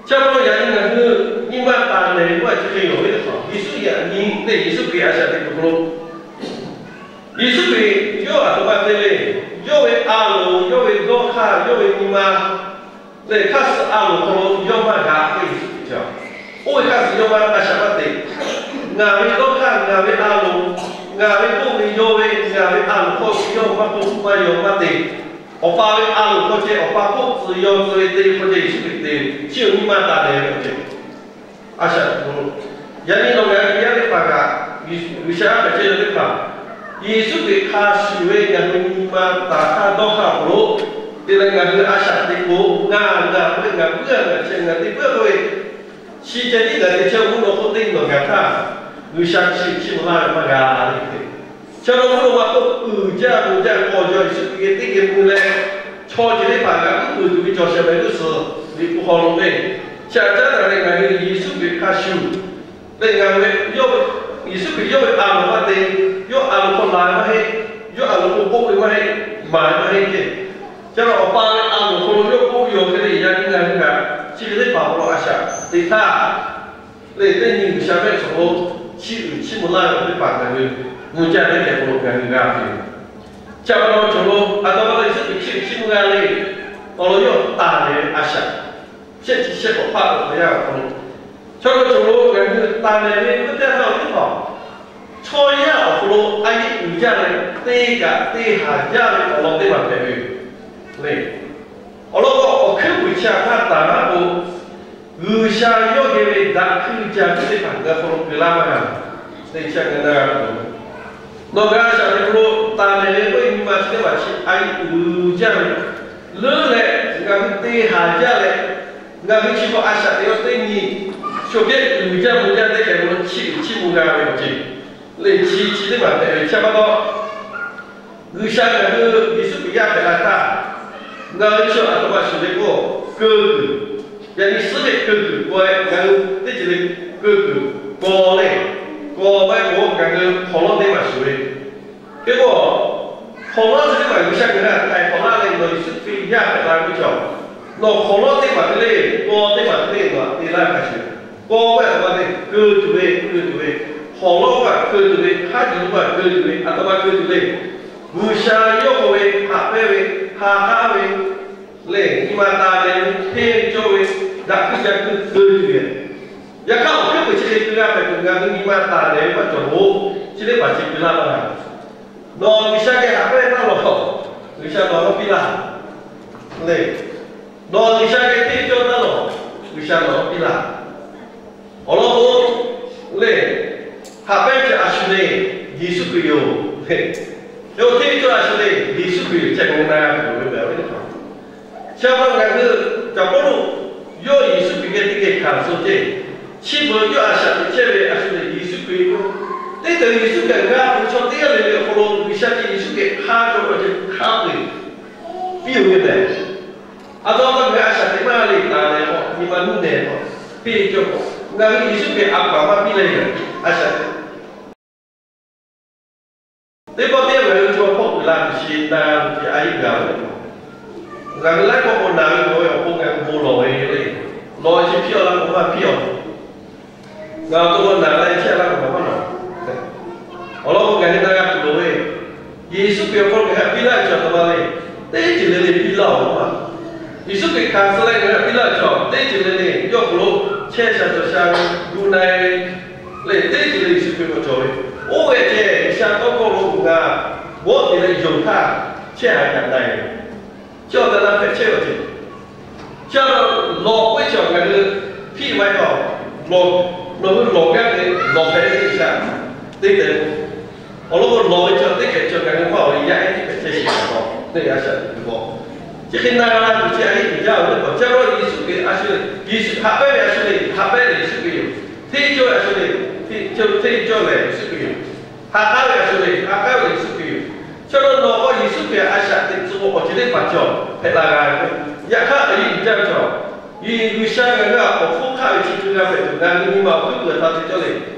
chi pa taw yaꞈ nyi ngaˬ hui nyi ma taˍ lehˬ ve k'oˆ a chi hk'e yaw ve teˇ hpaˍ, Yeˍsuˆ yaꞈ nyi le, Yeˍsuˆ Hkriꞈ a shaꞈ teꞈ kuˬ hk'aw lo Yeˍsuˆ Hkriꞈ yawˇ a htoꞈ ma te le, yawˇ ve a loˍ, yawˇ ve dawˇ hk'aˇ, yawˇ ve nyi ma lehˬ hk'a shuˍ a loˍ hk'aw lo yawˇ maˇ g'a ve Yeˍsuˆ Hkriꞈ ca. Oˇ ve hk'a shuˍ yawˇ maˇ a shaꞈ maˇ te. Ngaˬ ve dawˇ hk'aˇ, ngaˬ ve a loˍ, ngaˬ ve k'oˆ ve yaw ve, ngaˬ ve a loˍ hk'aw yawˇ maˇ k'oˆ maˇ yaw maˇ te. Awˬ pa ve a loˍ hk'aw ceh Awˬ pa k'oˆ tcuh yaw tcuh ve te hk'aw ceh Yeˍsuˆ Hkriꞈ te, chi awˬ nyi ma taˍ lehˬ ve awˬ ceh. A shaꞈ teꞈ kuˬ lo, yaꞈ nyi nawˬ ngaˬ hui yaˇ teˇ hpaˍ kaꞈ, G'uiˬsha a hkaꞈ chehˇ yaˇ teˇ hpaˍ, Yeˍsuˆ Hkriꞈ hk'a shuˍ ve ngaˬ hui nyi ma taˍ hk'aˇ dawˇ hk'aˇ awˬ hk'aw lo te leh ngaˬ hui a shaꞈ teꞈ k'o, ngaˬ ngaˬ k'oˆ ve ngaˬ puiˉ a ngaˬ chehˇ ngaˬ te puiˉ a k'oˆ ve, chi ceh tiˉ ngaˬ te chehˇ mvuhˇ naw hk'oˆ teˇ nawˬ gaˬ htaˇ, G'uiˬsha chi chiˇ mvuh laˇ ve maˇ g'a le. Chaw lo mvuhˇ naw ma k'oˆ uiˍ jaˇ mvuh jaˇ k'awꞈ jaw Yeˍsuˆ Hkriꞈ geh teˇ geh mvuh leh, chaw ceuˬ teˇ hpaˍ g'a uˉ peunˍ tuˬ ve cawˬ shehˍ mehˍ g'uˇ suhˍ liꞈ hpu hk'aw lo ve, chi htaꞈ caˉ daꞈ leh ngaˬ hui Yeˍsuˆ Hkriꞈ hk'a shuˍ lehˬ ngaˬ hui ve, Yeˍsuˆ Hkriꞈ yawˇ ve a loˍ maˇ te, yawˇ a loˍ hk'aw laˬ ve maˇ heˆ, yawˇ a loˍ hk'aw k'oˆ ve maˇ heˆ, maˍ ve maˇ heˆ ceˇ. Chi pa taw Awˬ pa ve a loˍ hk'aw lo yawˇ k'oˆ ve yoˬ hk'e le, yaꞈ nyi ngaˬ hui kaꞈ chi hk'e teˇ hpaˍ hk'aw lo a shaꞈ teꞈ htaˇ, lehˬ teˇ nyi G'uiˬsha mehˆ hk'aw lo chiˇ uiˍ chiˇ mvuh laˇ ve teˇ hpaˍ ngaˬ hui mvuh jaˇ ve hk'e hk'aw lo ngaˬ hui g'a ve yoˬ. Chi pa taw chaw lo a htoꞈ ma te Yeˍsuˆ Hkriꞈ chiˇ uiˍ chiˇ mvuh g'a le. Awˬ lawn yawˇ taˍ lehˬ ve a shaꞈ, shehˆ chi shehˆ k'awꞈ hpaˆ ve awˬ yanˇ awˬ hk'aw lo, chaw lo chaw lo ngaˬ hui taˍ lehˬ ve k'oˆ teˇ htaˇ teˇ hpaˍ, chaw yaˇ awˬ hk'aw lo a yeˆ uiˍ jaˇ leh te kaꞈ te haˍ jaˇ ve awˬ lawn teˇ hpaˍ hpehꞈ ve yoˬ le. Awˬ lawn k'o, awˬ hkuiˉ puiˍ chi htaꞈ hk'a taˍ maˇ k'o, G'uiˬsha yawˇ geh ve daꞈ hkuiˇ jaˇ ve teˇ hpaˍ ngaˬ hk'aw lo keu laˇ maˇ g'a. Teˇ chi ngaˬ na g'a tuˬ, nawˬ g'a shaꞈ teꞈ hk'aw lo taˍ lehˬ ve k'oˆ ve nyi ma chi teˇ hpaˍ chi a yeˆ uiˍ jaˇ ve, leuˉ leh ngaˬ hui te haˍ jaˇ leh, ngaˬ hui chi hk'aw a shaꞈ teꞈ ve teˇ nyi, chaw kehˉ uiˍ jaˇ mvuh jaˇ teˇ hkeh lo chiˇ uiˍ chiˇ mvuh g'a ve awˬ ceuˬ le. Chi chi teˇ hpaˍ hpehꞈ ve chi pa taw, G'uiˬsha ngaˬ hui Yeˍsuˆ Hkriꞈ yaˇ hpehꞈ la htaˇ, ngaˬ hui chi a htoꞈ ma shuˍ le k'o, keu kuiˬ, yaꞈ nyi suhˉ ve keu kuiˬ k'o, ngaˬ hui teˇ ceuˬ le keu kuiˬ kaw le, kaw maˇ heˆ k'o ngaˬ hui hk'awꞈ lawˉ teˇ maˬ shuˍ ve. Hk'e k'o, hk'awꞈ lawˉ chi teˇ maˬ G'uiˬsha ngaˬ hui htaꞈ hk'aˬ hk'awꞈ laˇ leh nawˬ Yeˍsuˆ Hkriꞈ yaˇ hpehꞈ la ve chaw, nawˬ hk'awꞈ lawˉ teˇ maˬ te le, kaw teˇ maˬ te le, nawˬ htaꞈ te laˇ hk'a shuˍ. Kaw ve a htoꞈ ma te keu tuˬ ve, keu tuˬ ve, hk'awꞈ lawˉ ve keu tuˬ ve, hk'a yuˬ ve keu tuˬ ve, a htoꞈ ma keu tuˬ le. G'uiˬsha yawˇ k'oˆ ve haꞈ pehnˇ ve, ha k'aˉ ve, lehˬ nyi ma taˍ leh hteˇ ve cawˇ ve, daꞈ hkuiˇ ca hkuiˇ keu tuˬ ve, Yaꞈ hk'aˇ, awˬ hkuiˉ peuˬ chi hk'e keu g'a hpehꞈ tuˬ ngaˬ hui nyi ma taˍ lehˬ ve maˇ cawˬ k'o, chi teˇ hpaˍ chi keu laˇ maˇ g'a. Nawˬ G'uiˬsha geh haꞈ pehnˇ taˇ lawˬ, G'uiˬsha nawˬ hawˉ piˇ laˇ le. Nawˬ G'uiˬsha geh hteˇ cawˇ taˇ lawˬ, G'uiˬsha nawˬ hawˉ piˇ laˇ. Awˬ lawn k'o, le, haꞈ pehnˇ chi a shu le, Yeˍsuˆ Hkriꞈ yoˬ. Yawˇ hteˇ cawˇ a shu le, Yeˍsuˆ Hkriꞈ yoˬ. Chi ngaˬ hui na g'a tuˬ loˍ ve mehˬ ve teˇ hpaˍ. Chi a pa ngaˬ hui Caˍ Pawˇluꞈ yawˇ Yeˍsuˆ Hkriꞈ geh teˇ geh hkanˍ suh ceˇ. Chi beuꞈ yawˇ a shaꞈ teꞈ chehˇ ve a shu le, Yeˍsuˆ Hkriꞈ yoˬ. Teˇ ceuˬ Yeˍsuˆ geh g'a peuˬ chaw teˇ g'aˇ le le awˬ hk'aw lo G'uiˬsha chi Yeˍsuˆ geh hk'a cawˬ ve awˬ ceuˬ hk'a peu-eˬ piˇ-oˬ ve mehˬ. A taw taˇ ngaˬ hui a shaꞈ teꞈ maˇ le taˍ leh k'o, nyi ma nuˇ nehˬ k'o, piˇ cawˇ k'o, ngaˬ hui Yeˍsuˆ Hkriꞈ a paˍ maˇ piˇ leh a shaꞈ teꞈ teˇ pawˆ teˇ yanˇ ngaˬ hui chaw hpawˇ uiˍ la tuˬ chi na tuˬ chi a yeˇ gaˬ ve. Ngaˬ hui laiˉ pawˆ k'o na ve k'o, awˬ pon ngaˬ hui bon lawˬ ve le. Lawˬ chi piˇ-oˬ laˇ k'o maˇ piˇ-oˬ. Ngaˬ awˬ to k'o naˬ leh chehˇ laˇ k'o maˇ lawˬ. Awˬ lawn k'o ngaˬ hui na g'a tuˬ loˍ ve, Yeˍsuˆ Hkriꞈ awˬ hk'aw lo ngaˬ hui a piˇ laˇ ve chaw a htoꞈ ma le, teˇ ceuˬ le le piˇ laˇ-oˬ ma. Yeˍsuˆ Hkriꞈ hkanˍ suh leh ngaˬ hui a piˇ laˇ ve chaw teˇ ceuˬ le le yawˇ hk'aw lo chehˇ sha cawˬ sha ve, gu na-e ve, le teˇ ceuˬ le Yeˍsuˆ Hkriꞈ k'awꞈ cawˬ ve. Oˇ ve ceh G'uiˬsha tawˇ hkawˇ lo ngaˬ bawˆ te leh yonˍ htaˇ chehˇ haꞈ kaꞈ na-e ve, chi awˬ tehˬ na hpehꞈ chehˇ ve awˬ ceuˬ. Chi a lawˬ k'oˆ ve chaw ngaˬ hui hpiˆ maˇ heˆ lawˬ, nawˬ hui lawˬ gaˇ ve lawˬ hpehꞈ ve G'uiˬsha teˇ tehꞈ. Awˬ lawn k'o lawˬ ve chaw teˇ hkehꞈ chaw ngaˬ hui maˇ awˬ ve yaˇ ehˉ tiˉ hpehꞈ chehˇ sheˍ a. Teˇ g'aˇ shaˍ tiꞈ tuˬ k'o, chi hk'e na g'a tuˬ chi a yeˇ uiˍ jaˇ ve teˇ hpaˍ. Chi a lawˬ Yeˍsuˆ Hkriꞈ a shu le, Yeˍsuˆ haꞈ pehnˇ ve a shu le, haꞈ pehnˇ ve Yeˍsuˆ Hkriꞈ yoˬ. Hteˇ cawˇ ve a shu le, hteˇ cawˇ ve Yeˍsuˆ Hkriꞈ yoˬ. Ha k'aˉ ve a shu le, ha k'aˉ ve Yeˍsuˆ Hkriꞈ yoˬ. Chi a lawˬ nawˬ k'o Yeˍsuˆ Hkriꞈ a shaꞈ teꞈ tcuh awˬ ceuˬ teˇ hpaˍ cawˬ hpehꞈ la g'a ve. Yaꞈ hk'aˇ a yeˇ uiˍ jaˇ ve chaw, G'uiˬsha ngaˬ hui awˬ hpfuhˇ hk'aˆ ve chi hk'e g'a hpehꞈ tuˬ ngaˬ hui nyi ma awˬ hkuiˉ peuˬ htaꞈ te cawˇ le,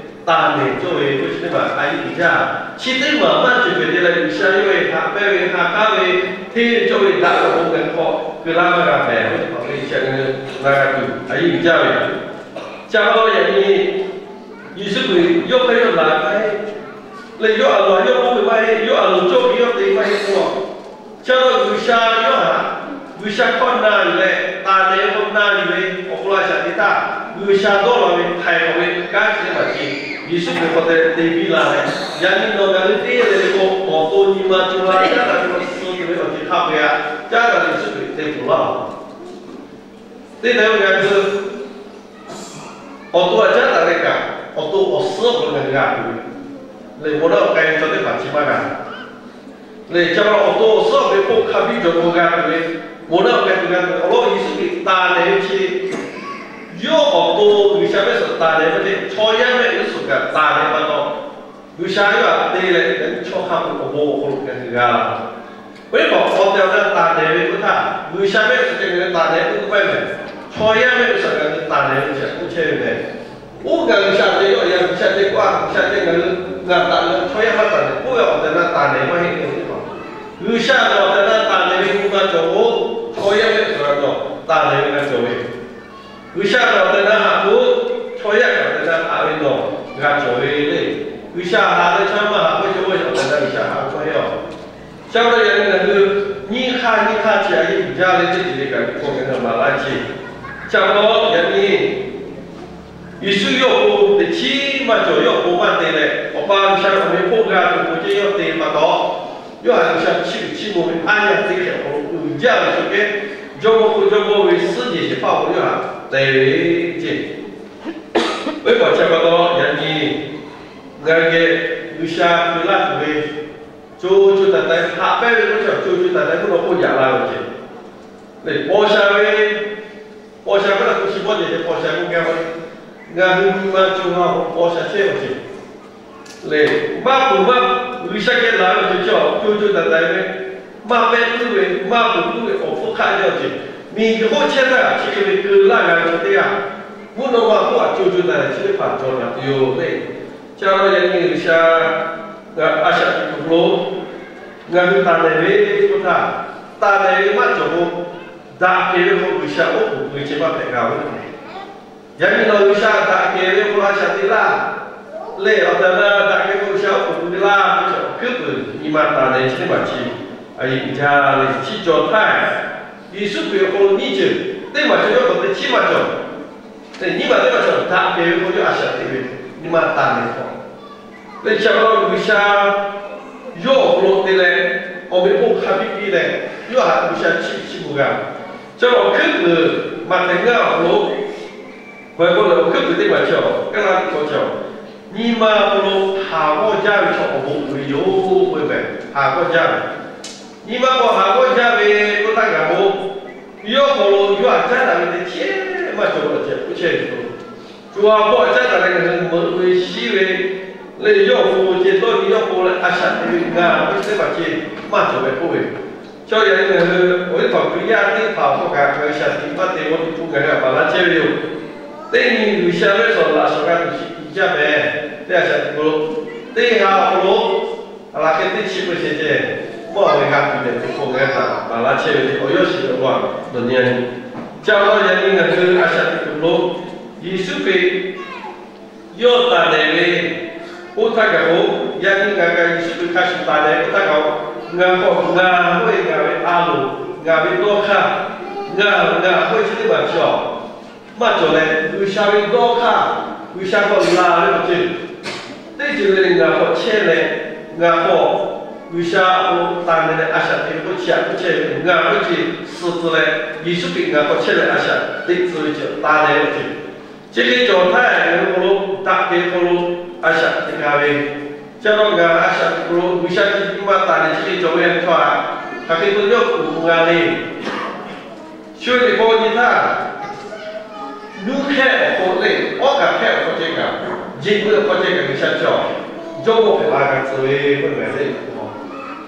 taˍ nehˬ cawˇ ve k'o chi teˇ maˬ a yeˇ uiˍ jaˇ. Chi teˇ maˬ maˇ ceuˬ peuˬ te leh G'uiˬsha yawˇ ve haꞈ pehnˇ ve ha k'aˉ ve hteˇ ve cawˇ ve daꞈ ve awˬ bon ngaˬ hui hk'aw keu laˇ maˇ g'a mehˍ ve teˇ hpaˍ ve chi ngaˬ hui na g'a tuˬ a yeˇ uiˍ jaˇ ve. Chi a pa taw yaꞈ nyi Yeˍsuˆ Hkriꞈ yawˇ hk'aˇ yawˇ laˬ maˇ heˆ, leh yawˇ a loˍ yawˇ k'oˆ ve maˇ heˆ, yawˇ a loˍ cawˇ ve yawˇ te maˇ heˆ k'o, chi a pa taw G'uiˬsha yawˇ htaꞈ G'uiˬsha hkawˇ na yuˬ leh taˍ nehˬ ve k'o na yuˬ ve awˬ hk'aw lo a shaꞈ teꞈ htaˇ, G'uiˬsha dawˇ la ve htaiˍ hk'awꞈ ve kanˉ chi teˇ maˬ chi Yeˍsuˆ Hkriꞈ hk'aw te te piˇ la leh, yaꞈ nyi nawˬ ngaˬ hui teˇ g'aˇ le le k'o awˬ to nyi ma co ha caˉ daꞈ ve awˬ suh tuˬ ve awˬ ceuˬ hk'a peu-eˬ htaꞈ caˉ daꞈ ve Yeˍsuˆ Hkriꞈ te tuˬ laˇ-oˬ. Teˇ htaˇ ngaˬ hui awˬ to htaꞈ caˉ daꞈ leh kaꞈ, awˬ to awˬ suhˉ awˬ hk'aw lo ngaˬ hui g'a tuˬ ve lehˬ, bon laˇ k'ai ve chaw teˇ hpaˍ chi maˇ g'a. Lehˬ, ca awˬ to awˬ suhˉ awˬ hk'aw lo hk'a biˇ cawˬ k'o g'a tuˬ ve, bon laˇ k'ai tuˬ g'a tuˬ ve awˬ lawn Yeˍsuˆ Hkriꞈ taˍ nehˬ ve chi, yawˇ awˬ to G'uiˬsha mehˆ suhˍ taˍ nehˬ ve chi chaw yaˇ mehˆ g'uˇ suhˍ kaꞈ taˍ nehˬ pa taw, G'uiˬsha yawˇ htaꞈ te leh chaw hk'a peu-eˬ awˬ bon awˬ hk'aw lo ngaˬ hui g'a la. Oˇ ve hk'awꞈ awˬ tehˬ awˬ na taˍ nehˬ ve k'oˆ htaˇ, G'uiˬsha mehˆ g'uˇ suhˍ ceh ngaˬ hui taˍ nehˬ k'oˆ ve maˇ heˆ mehˍ. Chaw yaˇ mehˆ g'uˇ suhˍ ngaˬ hui taˍ nehˬ ve chi k'oˆ chehˇ ve mehˍ. Oˇ ngaˬ G'uiˬsha te yawˇ yaꞈ G'uiˬsha te k'oˆ a, G'uiˬsha te ngaˬ hui ngaˬ taˍ leh chaw yaˇ maˇ taˍ nehˬ k'oˆ ve awˬ tehˬ awˬ na taˍ nehˬ maˇ heˆ ve teˇ hpaˍ. G'uiˬsha ve awˬ tehˬ awˬ na taˍ nehˬ ve nyi ma cawˬ k'o, chaw yaˇ mehˆ g'uˇ suhˍ awˬ tehˬ awˬ na taˍ nehˬ ve g'a cawˬ ve. G'uiˬsha ve awˬ tehˬ awˬ na haꞈ k'o, chaw yaˇ ve awˬ tehˬ awˬ na haꞈ ve nawˬ g'a cawˬ ve le. G'uiˬsha haꞈ leh chaw maˇ haꞈ k'oˆ ve awˬ tehˬ awˬ na G'uiˬsha haꞈ ve maˇ heˆ a. Chi a pa taw yaꞈ nyi ngaˬ hui nyiˇ hk'aˇ nyiˇ hk'aˇ chi a yeˇ uiˍ jaˇ leh teˇ ceuˬ le kaꞈ ve k'o ngaˬ hui maˍ laˇ ce. Chi a pa taw yaꞈ nyi Yeˍsuˆ yawˇ awˬ pon teꞈ chiˉ maˇ cawˬ, yawˇ awˬ pon maˇ te leh, Awˬ pa G'uiˬsha ve awˬ meh hpawˇ g'a tuˬ k'o ceh yawˇ te pa taw, yawˇ htaꞈ G'uiˬsha chiˇ uiˍ chiˇ mvuh ve aˉ yaˇ teˇ hkeh awˬ hk'aw lo uiˍ jaˇ ve chaw kehˉ, jawˇmawˇ hk'oˆ jawˇmawˇ ve suhˉ jehˬ shehˍ hpaˇ awˬ hk'aw lo yawˇ htaꞈ te ve ceˇ. Oˇ ve hk'awꞈ chi pa taw yaꞈ nyi ngaˬ hui geh G'uiˬsha keu laˇ tuˬ ve co co taiˍ taiˍ haꞈ pehnˇ ve k'oˆ ve chaw co co taiˍ taiˍ mvuhˇ naw k'oˆ yaꞈ la ve ceˇ. Lehˬ, paw sha ve, paw sha maˇ na k'o chi bawˇ ceh ceh paw sha k'oˆ gaˇ ve, ngaˬ hui nyi ma co ha paw sha chehˇ ve ceˇ. Lehˬ, maˇ peuˬ maˇ, G'uiˬsha geh laˬ ve awˬ ceuˬ chi co co taiˍ taiˍ ve, maˇ pehˇ puiˉ ve, maˇ peuˬ puiˉ ve awˬ hpfuhˇ hk'aˆ jaˇ ceˇ. Miˬguiˬ hk'oˆ chehˇ htaˇ chi hk'e ve keu laˇ g'a ve chaw teˇ g'aˇ, mvuhˇ naw ma hk'oˆ a co co taiˍ taiˍ chi teˇ hpaˍ cawˬ taˍ tuˬ yoˬ le. Chi a pa taw yaꞈ nyi G'uiˬsha a shaꞈ teꞈ kuiˬ hk'aw lo ngaˬ hui taˍ nehˬ ve k'oˆ htaˇ, taˍ nehˬ ve maˇ cawˬ k'o, daꞈ kehˬ ve k'o G'uiˬsha oˉ k'oˍ pui ve chi maˇ hpehꞈ g'a ve. Yaꞈ nyi nawˬ G'uiˬsha daꞈ kehˬ ve k'o a shaꞈ teꞈ laˇ lehˬ, awˬ tehˬ awˬ na daꞈ kehˬ ve k'o G'uiˬsha oˉ k'oˍ pui laˇ ve chaw awˬ hkuiˉ peuˬ nyi ma taˍ nehˬ chi teˇ maˬ chi a yeˇ uiˍ jaˇ ve chi cawˬ htaˇ, Yeˍsuˆ Hkriꞈ awˬ hk'aw lo nyiˇ ceuˬ teˇ maˬ cawˬ yawˇ k'awꞈ teꞈ chiˉ maˇ cawˬ. Nyiˇ maˬ teˇ maˬ cawˬ daꞈ kehˬ ve k'o, yawˇ a shaꞈ teꞈ ve nyi ma taˍ ve hk'aw, leh chi pa taw G'uiˬsha yawˇ awˬ hk'aw lo te leh, awˬ meꞈ awˬ hk'aˇ piˇ piˇ leh, yawˇ htaꞈ G'uiˬsha chiˇ chiˇ mvuh g'a. Chi awˬ hkuiˉ puiˍ maˇ hpehꞈ ngaˇ awˬ hk'aw lo, k'awꞈ e k'oˆ leh awˬ hkuiˉ puiˍ teˇ maˬ chi awˬ kaˉ laˇ teˇ hkawˇ chi awˬ, nyi ma awˬ hk'aw lo haˍ g'awˇ jaˇ ve chaw awˬ bon uiˍ ve yoˬ k'oˆ ve mehˬ. Haˍ g'awˇ jaˇ ve, nyi ma k'awꞈ haˍ g'awˇ jaˇ ve k'oˆ htaˇ kaꞈ k'o, yawˇ hk'aw lo yawˇ htaꞈ caˉ daꞈ ve teˇ chehˇ maˇ cawˬ ve awˬ ceuˬ k'oˆ chehˇ ve yoˬ. Cawˬ a hpawˇ caˉ daꞈ leh ngaˬ hui meuꞈ ve shiˉ ve leh yawˇ awˬ pon ceh dawˇ nyi yawˇ pon leh a shaꞈ teꞈ ve ngaˬ ve chi teˇ hpaˍ ceh maˇ cawˬ ve k'oˆ ve. Chaw yaꞈ nyi ngaˬ hui awˬ viˉ hpaˍ Hkriꞈ yaˇ teˇ hpaˍ awˬ hk'aw kaꞈ ngaˬ hui shaˍ tiꞈ maˇ te g'awˇ teꞈ pun ngaˬ hui htaꞈ baˬ laˇ chehˇ ve yoˬ. Teˇ nyi G'uiˬsha ve awˬ laꞈ shawˍ g'a tuˬ chi tiꞈ jaˇ mehˍ. Teˇ a shaꞈ teꞈ k'o, teˇ ha awˬ hk'aw lo a laˬ hk'e teˇ chi peu shehˍ ceh maˇ awˬ ve g'a tuˬ lehˬ teˇ hk'awꞈ ngaˬ hui htaꞈ baˬ laˇ chehˇ ve awˬ yawˇ shiˍ ve awˬ lawn dawˬ nyi a nyi. Chi awˬ lawn yaꞈ nyi ngaˬ hui a shaꞈ teꞈ kuiˬ lo Yeˍsuˆ Hkriꞈ yawˇ taˍ nehˬ ve k'oˆ htaˇ kaꞈ k'o, yaꞈ nyi ngaˬ kaꞈ Yeˍsuˆ Hkriꞈ hk'a shuˍ taˍ nehˬ k'oˆ htaˇ kaꞈ k'o, ngaˬ k'awꞈ ngaˬ k'oˆ ve ngaˬ ve a loˍ, ngaˬ ve dawˇ hk'aˇ, ngaˬ ngaˬ k'oˆ ve chi teˇ maˬ chi awˬ maˇ cawˬ leh, G'uiˬsha ve dawˇ hk'aˇ, G'uiˬsha hk'aw laˬ ve awˬ ceuˬ teˇ ceuˬ le le ngaˬ hk'aw chehˇ leh, ngaˬ hk'aw G'uiˬsha awˬ hk'aw lo taˍ nehˬ leh a shaꞈ teꞈ ve k'oˆ chi a k'oˆ chehˇ ve ngaˬ k'oˆ ve chi suh tcuh leh, Yeˍsuˆ Hkriꞈ ngaˬ hk'aw chehˇ leh a shaꞈ teꞈ tcuh ve chi taˍ nehˬ ve awˬ ceuˬ. Chi hk'e cawˬ htaˇ, ngaˬ hui hk'aw lo daꞈ kehˬ ve hk'aw lo a shaꞈ teꞈ g'a ve. Chi pa taw ngaˬ a shaꞈ teꞈ kuiˬ lo G'uiˬsha chi nyi ma taˍ nehˬ chi hk'e cawˬ ve htaˇ, hk'aˬ hk'e to yawˇ kuˬ k'o g'a le. Shu ve liꞈ hpu nyi htaˇ, nuˇ hkehˇ awˬ hk'aw le, awˉ kaꞈ hkehˇ awˬ hk'aw ceh kaꞈ, jeꞈ ve awˬ hk'aw ceh kaꞈ G'uiˬsha cawˬ, jawˇmawˇ hpehꞈ la g'a tcuh ve k'oˆ ve le.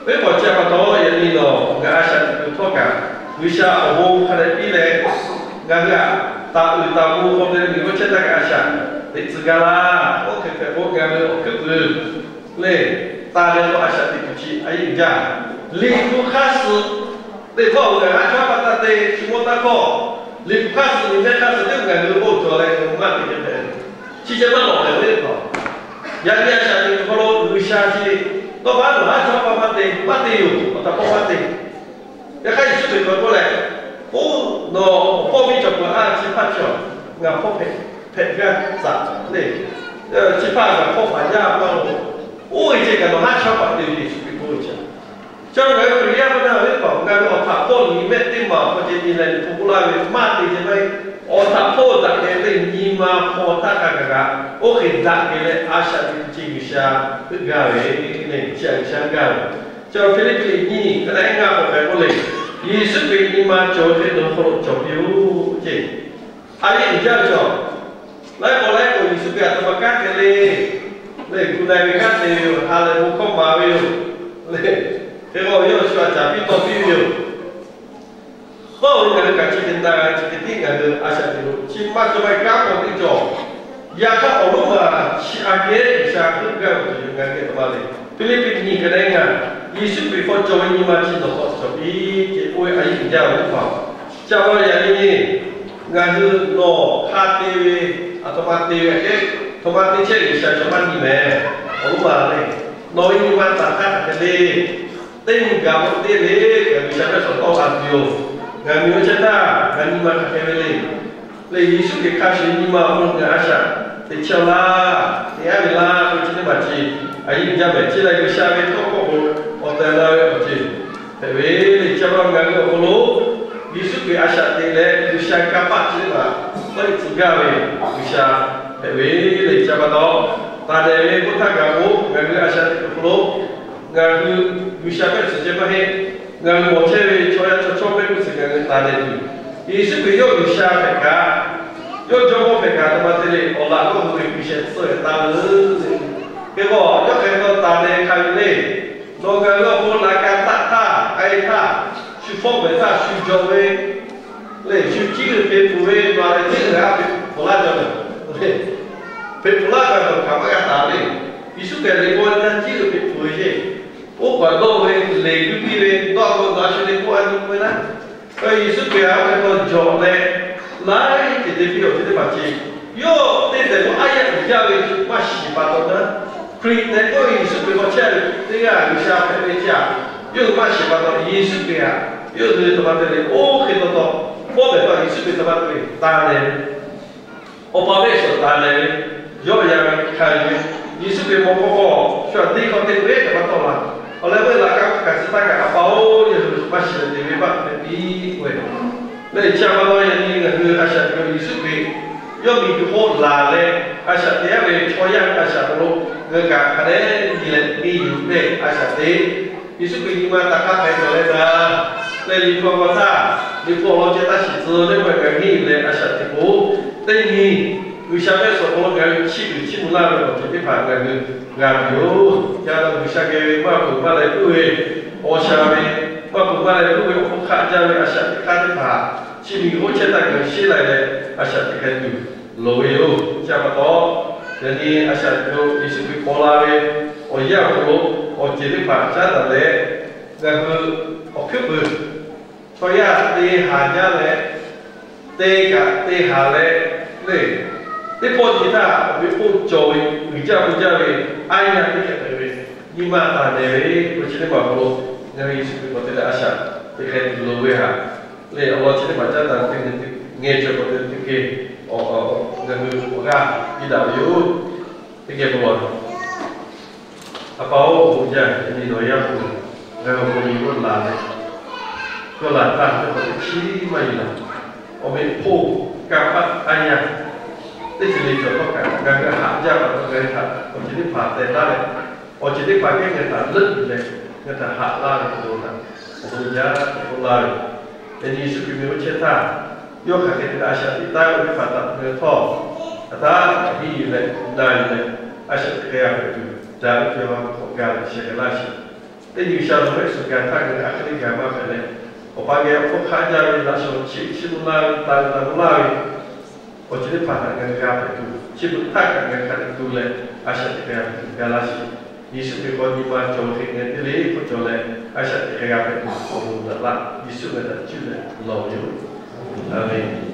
Teˇ hpaˍ chi pa taw yaꞈ nyi nawˬ ngaˬ a shaꞈ teꞈ kuiˬ htawˇ kaꞈ, G'uiˬsha awˬ bon hk'a dehꞈ piˇ leh, ngaˬ hui htaꞈ taˍ uiˍ taˍ mvuh hk'aw leh miˬ g'awˇ chehˇ htaˇ kaꞈ a shaꞈ teꞈ tcuh gaˇ laˇ. Oˇ hk'e hpehꞈ k'o ngaˬ hui awˬ hkuiˉ puiˍ le, taˍ leh k'o a shaꞈ teꞈ kuiˬ chi a yeˇ uiˍ jaˇ. Liꞈ hpu hk'aˇ suh teˇ hpawˇ ngaˬ hui a chaw pa taˇ te, shu mawˇ taˇ hkawˇ, liꞈ hpu hk'aˇ suh, liꞈ mehˆ hk'aˇ suh teˇ ngaˬ hui oˇ cawˬ leh ngaˬ hui maˇ te kehˬ hpehꞈ. Chi ceh maˇ lawꞈ lehˬ ve hk'aw, yaꞈ nyi a shaꞈ teꞈ kuiˬ hk'aw lo G'uiˬsha chi, nawˬ maˇ nawˬ a chaw pa maˇ te, maˇ te yoˬ, awˬ htaꞈ hpawˇ maˇ te. Yaꞈ hk'aˇ Yeˍsuˆ Hkriꞈ k'awꞈ k'oˆ leh, oˇ nawˬ awˬ hpawˇ miˇ cawˬ peuˬ a chi hpaˇ cawˬ, ngaˬ hpawˇ hpehꞈ, hpehꞈ gaˇ tcuhˉ le. Chi hpaˇ ngaˬ hpawˇ paˍ yaˇ maˇ lo. Oˇ ve ceh kaꞈ nawˬ haˉ chaw paˍ te ve Yeˍsuˆ Hkriꞈ k'oˆ ve chi. Chi ngaˬ hui Hkriꞈ yaˇ maˇ na ve hk'aw ngaˬ hui awˬ htaꞈ hpawˇ nyi mehˆ teˇ maˬ awˬ hk'aw ceh nyi leh liꞈ hpu k'oˆ laˇ ve maˇ te ceh maˇ heˆ. Awˬ htaꞈ hpawˇ daꞈ kehˬ ve nyi ma hpaw htaˇ hk'a gaˬ kaꞈ, oˇ hk'e daꞈ kehˬ leh a shaꞈ teꞈ ve chi G'uiˬsha heuˆ gaˇ ve le, chi a G'uiˬsha heuˆ gaˇ ve. Chi Hpiˇliˇpiˆ nyiˇ ka naˆ ngaˇ k'awꞈ hpehꞈ k'oˆ le, Yeˍsuˆ Hkriꞈ nyi ma cawˬ ve hk'e nawˬ hui hk'aw lo cawˬ piˇ-oˬ ceˇ. A yeˇ uiˍ jaˇ ve chaw, laiˉ k'awꞈ laiˉ k'awꞈ Yeˍsuˆ Hkriꞈ htaꞈ ma kanˉ te le, le gu na ve kanˉ te ve yoˬ, ha lehˬ bon hkawˇ maˍ ve yoˬ, le hk'e k'o yawˇ shu htaꞈ caˍ piˇ tawˇ piˇ ve yoˬ. Hawˇ ve ngaˬ hui kaꞈ chi hk'e na g'a, chi hk'e tiˉ ngaˬ hui a shaꞈ teꞈ lo chi maˇ cawˬ maˇ kanˉ k'awꞈ teˇ cawˬ. Yaꞈ hk'aˇ awˬ lonˉ ma chi a geh G'uiˬsha heuˆ gaˇ ve awˬ ceuˬ ngaˬ hui geh taꞈ ma le. Hpiˇliˇpiˆ nyiˇ ka naˆ ngaˇ, Yeˍsuˆ Hkriꞈ hk'aw cawˬ ve nyi ma chi nawˬ hk'aw cawˬ piˇ ceˇ k'oˆ ve a yeˇ uiˍ jaˇ ve teˇ hpaˍ. Chi a pa yaꞈ nyi nyi, ngaˬ hui nawˬ hk'a te ve, aˬ htoꞈ ma te ve aꞈ kehˉ, htoꞈ ma te chehˇ G'uiˬsha chaw maˇ nyi mehˍ. Awˬ lonˉ ma le, nawˬ ve nyi ma taˍ htaˇ hk'aˬ hk'e le, teˇ nyi gaˬ k'o teˇ le, G'uiˬsha mehˆ shawˍ tawˆ g'a tuˬ yoˬ. Ngaˬ miˬ g'awˇ chehˇ htaˇ ngaˬ nyi ma hk'aˬ hk'e ve le. Leh Yeˍsuˆ Hkriꞈ hk'a shuˍ nyi ma awˬ hk'aw lo ngaˬ a shaꞈ teꞈ chehˇ-oˆ laˇ, teꞈ aˉ ve laˇ k'oˆ ve chi teˇ maˬ chi a yeˇ uiˍ jaˇ mehˍ. Chi lehˬ G'uiˬsha ve tawˇ hkawˇ k'o awˬ tehˬ la ve awˬ ceuˬ hpehꞈ ve le. Chi pa ngaˬ hui awˬ hk'aw lo Yeˍsuˆ Hkriꞈ a shaꞈ teꞈ leh G'uiˬsha kanˇ paˆ chi teˇ maˬ tawˇ yeꞈ tcuh gaˇ ve G'uiˬsha hpehꞈ ve le. Chi pa taw, taˍ nehˬ ve k'oˆ htaˇ kaꞈ k'o ngaˬ hui a shaꞈ teꞈ kuiˬ hk'aw lo ngaˬ hui G'uiˬsha mehˆ suhˍ ceh maˇ heˆ. Ngaˬ hui mawˬ chehˇ ve chaw yaˇ chaw chawˇ mehˆ g'uˇ suhˍ ngaˬ hui taˍ nehˬ tuˬ, Yeˍsuˆ Hkriꞈ yawˇ G'uiˬsha hpehꞈ kaꞈ, yawˇ jawˇmawˇ hpehꞈ kaꞈ, a htoꞈ ma te le, awˬ laꞈ g'awˇ hui ve G'uiˬsha suh ve taˍ ve le. Hk'e k'o yawˇ hk'e taw taˍ nehˬ hk'a ve le. Nawˬ ngaˬ hui awˬ hk'aw lo laꞈ ka taˆ htaˇ, k'ai htaˇ, shu fawˉ pehˍ htaˇ, shu jawꞈ ve le, shu ciˉ g'uiˬ hpeꞈ pfuhˍ ve, nawˬ a leh ciˉ g'uiˬ a hpeꞈ pfuhˍ laˇ jaw le. Hpeꞈ pfuhˍ laˇ kaꞈ nawˬ hk'aˬ maˇ g'a taˍ le. Yeˍsuˆ Hkriꞈ liꞈ bvuhꞈ htaˇ ciˉ g'uiˬ hpeꞈ pfuhˍ ve ceˇ. Oˇ kaꞈ dawˇ ve lehˬ g'uiˇ piˇ ve dawˇ a k'o, nawˬ a shu le k'oˆ a nyi k'oˆ ve naˉ. Yeˍsuˆ Hkriꞈ a hk'e taw jawꞈ leh, laiˉ ceuˬ te piˇ awˬ ceuˬ teˇ hpaˍ ce. Yawˇ teˇ tehˬ k'o aˉ yaˇ uiˍ jaˇ ve maˇ shiˍ pa taw naˉ. Hkriꞈ tehꞈ k'oˆ ve Yeˍsuˆ Hkriꞈ hk'aw chehˇ ve teˇ g'aˇ G'uiˬsha hpehꞈ ve ce a. Yawˇ hui maˇ shiˍ pa taw Yeˍsuˆ Hkriꞈ htaꞈ yawˇ hui htoꞈ ma te le, oˇ hk'e taw taw, fawˉ pehˍ htaˇ Yeˍsuˆ Hkriꞈ htoꞈ ma te le, taˍ nehˬ Awˬ pa mehˆ shawˍ taˍ leh ve, yawˇ yaˇ ve hkanˍ yuˬ ve, Yeˍsuˆ Hkriꞈ mawˬ k'aw k'o, shu aꞈ teˇ hkawˇ teˇ pehˉ kaꞈ maˇ tawˆ la. Awˬ leh ve laꞈ ka hkanˍ suh htaˇ kaꞈ, A pa-oˬ, yawˇ hui maˇ shiˍ leh te ve maˇ hpehꞈ piˇ k'oˆ ve, lehˬ chi pa taw yaꞈ nyi ngaˬ hui a shaꞈ teꞈ Yeˍsuˆ Hkriꞈ yawˇ miˬguiˬ hk'oˆ laˬ leh, a shaꞈ teꞈ yaˇ ve chaw yaˇ ve a shaꞈ hk'aw lo ngaˬ hui kaꞈ hk'a dehꞈ nyi leh henˇ yuˬ leh a shaꞈ teꞈ. Yeˍsuˆ Hkriꞈ nyi ma taꞈ hk'a hpehꞈ cawˬ leh gaˬ leh, liꞈ hpu awˬ hk'aw htaˇ, liꞈ hpu awˬ lawn ceh taˇ shiˍ tcuh leh, ngaˬ hui henˇ yuˬ leh a shaꞈ teꞈ k'o, teˇ nyi G'uiˬsha mehˆ shawˍ hk'aw lo ngaˬ hui chiˇ uiˍ chiˇ mvuh laˇ ve awˬ ceuˬ teˇ hpaˍ ngaˬ hui g'a tuˬ yoˬ. Yaˇ dawˇ G'uiˬsha geh ve maˇ peuˬ maˇ leh puiˉ ve, awˬ shaˍ ve maˇ peuˬ maˇ leh puiˉ ve awˬ hk'aw hk'aˆ jaˇ ve a shaꞈ teꞈ hk'aˇ teˇ hpaˍ, chi miˬguiˬ hk'oˆ chehˇ htaˇ ngaˬ hui sheˉ lai leh a shaꞈ teꞈ hk'a tuˬ loˍ ve yoˬ. Chi pa taw, yaꞈ nyi a shaꞈ teꞈ Yeˍsuˆ Hkriꞈ paw la ve awˬ yanˇ awˬ hk'aw lo awˬ ceuˬ teˇ hpaˍ caˉ taˍ leh, ngaˬ hui awˬ hkuiˉ puiˍ chaw yaˇ te haˍ jaˇ leh, te kaꞈ te haˍ leh, le, teˇ pawˆ nyi htaˇ awˬ ve k'oˆ cawˬ ve uiˍ jaˇ k'oˆ jaˇ ve, a yaˇ teˇ hkeh hpehꞈ ve, nyi ma taˍ nehˬ ve, k'o chi teˇ maˬ hk'aw lo ngaˬ hui Yeˍsuˆ Hkriꞈ paw te leh a shaꞈ teꞈ hk'a tuˬ loˍ ve haꞈ, le awˬ lawn chi teˇ maˬ caˉ taˍ teˇ nyi teˇ ngeh cawˬ paw te teˇ hkeh, ngaˬ hui awˬ g'aˇ piˇ daꞈ ve yoˬ. Teˇ geh paw la A pa-oˬ, awˬ bon jaˇ, yaꞈ nyi nawˬ Yaˇ hpu ngaˬ hui awˬ hk'aw lo yawˇ laˬ leh, yawˇ laˬ htaˇ teˇ hk'awꞈ teꞈ chiˉ maˇ yuˬ laˬ. Awˬ meꞈ hpoˇ kanˇ paˆ a yaˇ teˇ ceuˬ le cawˬ htawˇ kaꞈ, ngaˬ hui haꞈ jaˇ pa taw ngaˬ hui htaꞈ awˬ ceuˬ teˇ hpaˍ tehˬ taˉ leh, awˬ ceuˬ teˇ hpaˍ kehˉ ngaˬ hui htaꞈ leuˆ yuˬ leh, ngaˬ hui htaꞈ haꞈ laˇ ve awˬ bon htaꞈ awˬ bon jaˇ k'oˆ laˇ ve. Yaꞈ nyi Yeˍsuˆ Hkriꞈ meh oˇ chehˇ htaˇ, yawˇ hk'aˬ hk'e te leh a shaꞈ teꞈ taˉ ve teˇ hpaˍ htaꞈ ngaˬ hui htawˇ, a taˇ henˇ yuˬ leh na yuˬ leh a shaꞈ teꞈ hk'e g'a hpehꞈ tuˬ, ca ve co ha hk'awꞈ ga leh sheh hk'e laˇ sheˍ. Teˇ nyi G'uiˬsha nawˬ mehˆ suhˍ gaˬ htaˇ ngaˬ hui a hk'e le gaˬ maˇ hpehꞈ leh, Awˬ pa geh awˬ hpfuhˇ hk'aˆ jaˇ ve laꞈ shawnˍ chiˇ chiˇ mvuh laˇ ve, taˍ ve taˍ mvuh laˇ ve, awˬ ceuˬ teˇ hpaˍ htaꞈ ngaˬ hui g'a hpehꞈ tuˬ, chi beuꞈ htaˇ kaꞈ ngaˬ hui hk'a dehꞈ tu leh a shaꞈ teꞈ hk'e g'a hpehꞈ tuˬ ga laˇ sheˍ. Yeˍsuˆ Hkriꞈ hk'aw nyi ma cawˬ ve hk'e ngaˬ hui teˇ le hk'oˆ cawˬ leh, a shaꞈ teꞈ hk'e g'a hpehꞈ tuˬ awˬ bon naꞈ laˇ. Yeˍsuˆ ngaˬ hui htaꞈ cuˇ leh lawˬ ve yoˬ. A menˬ.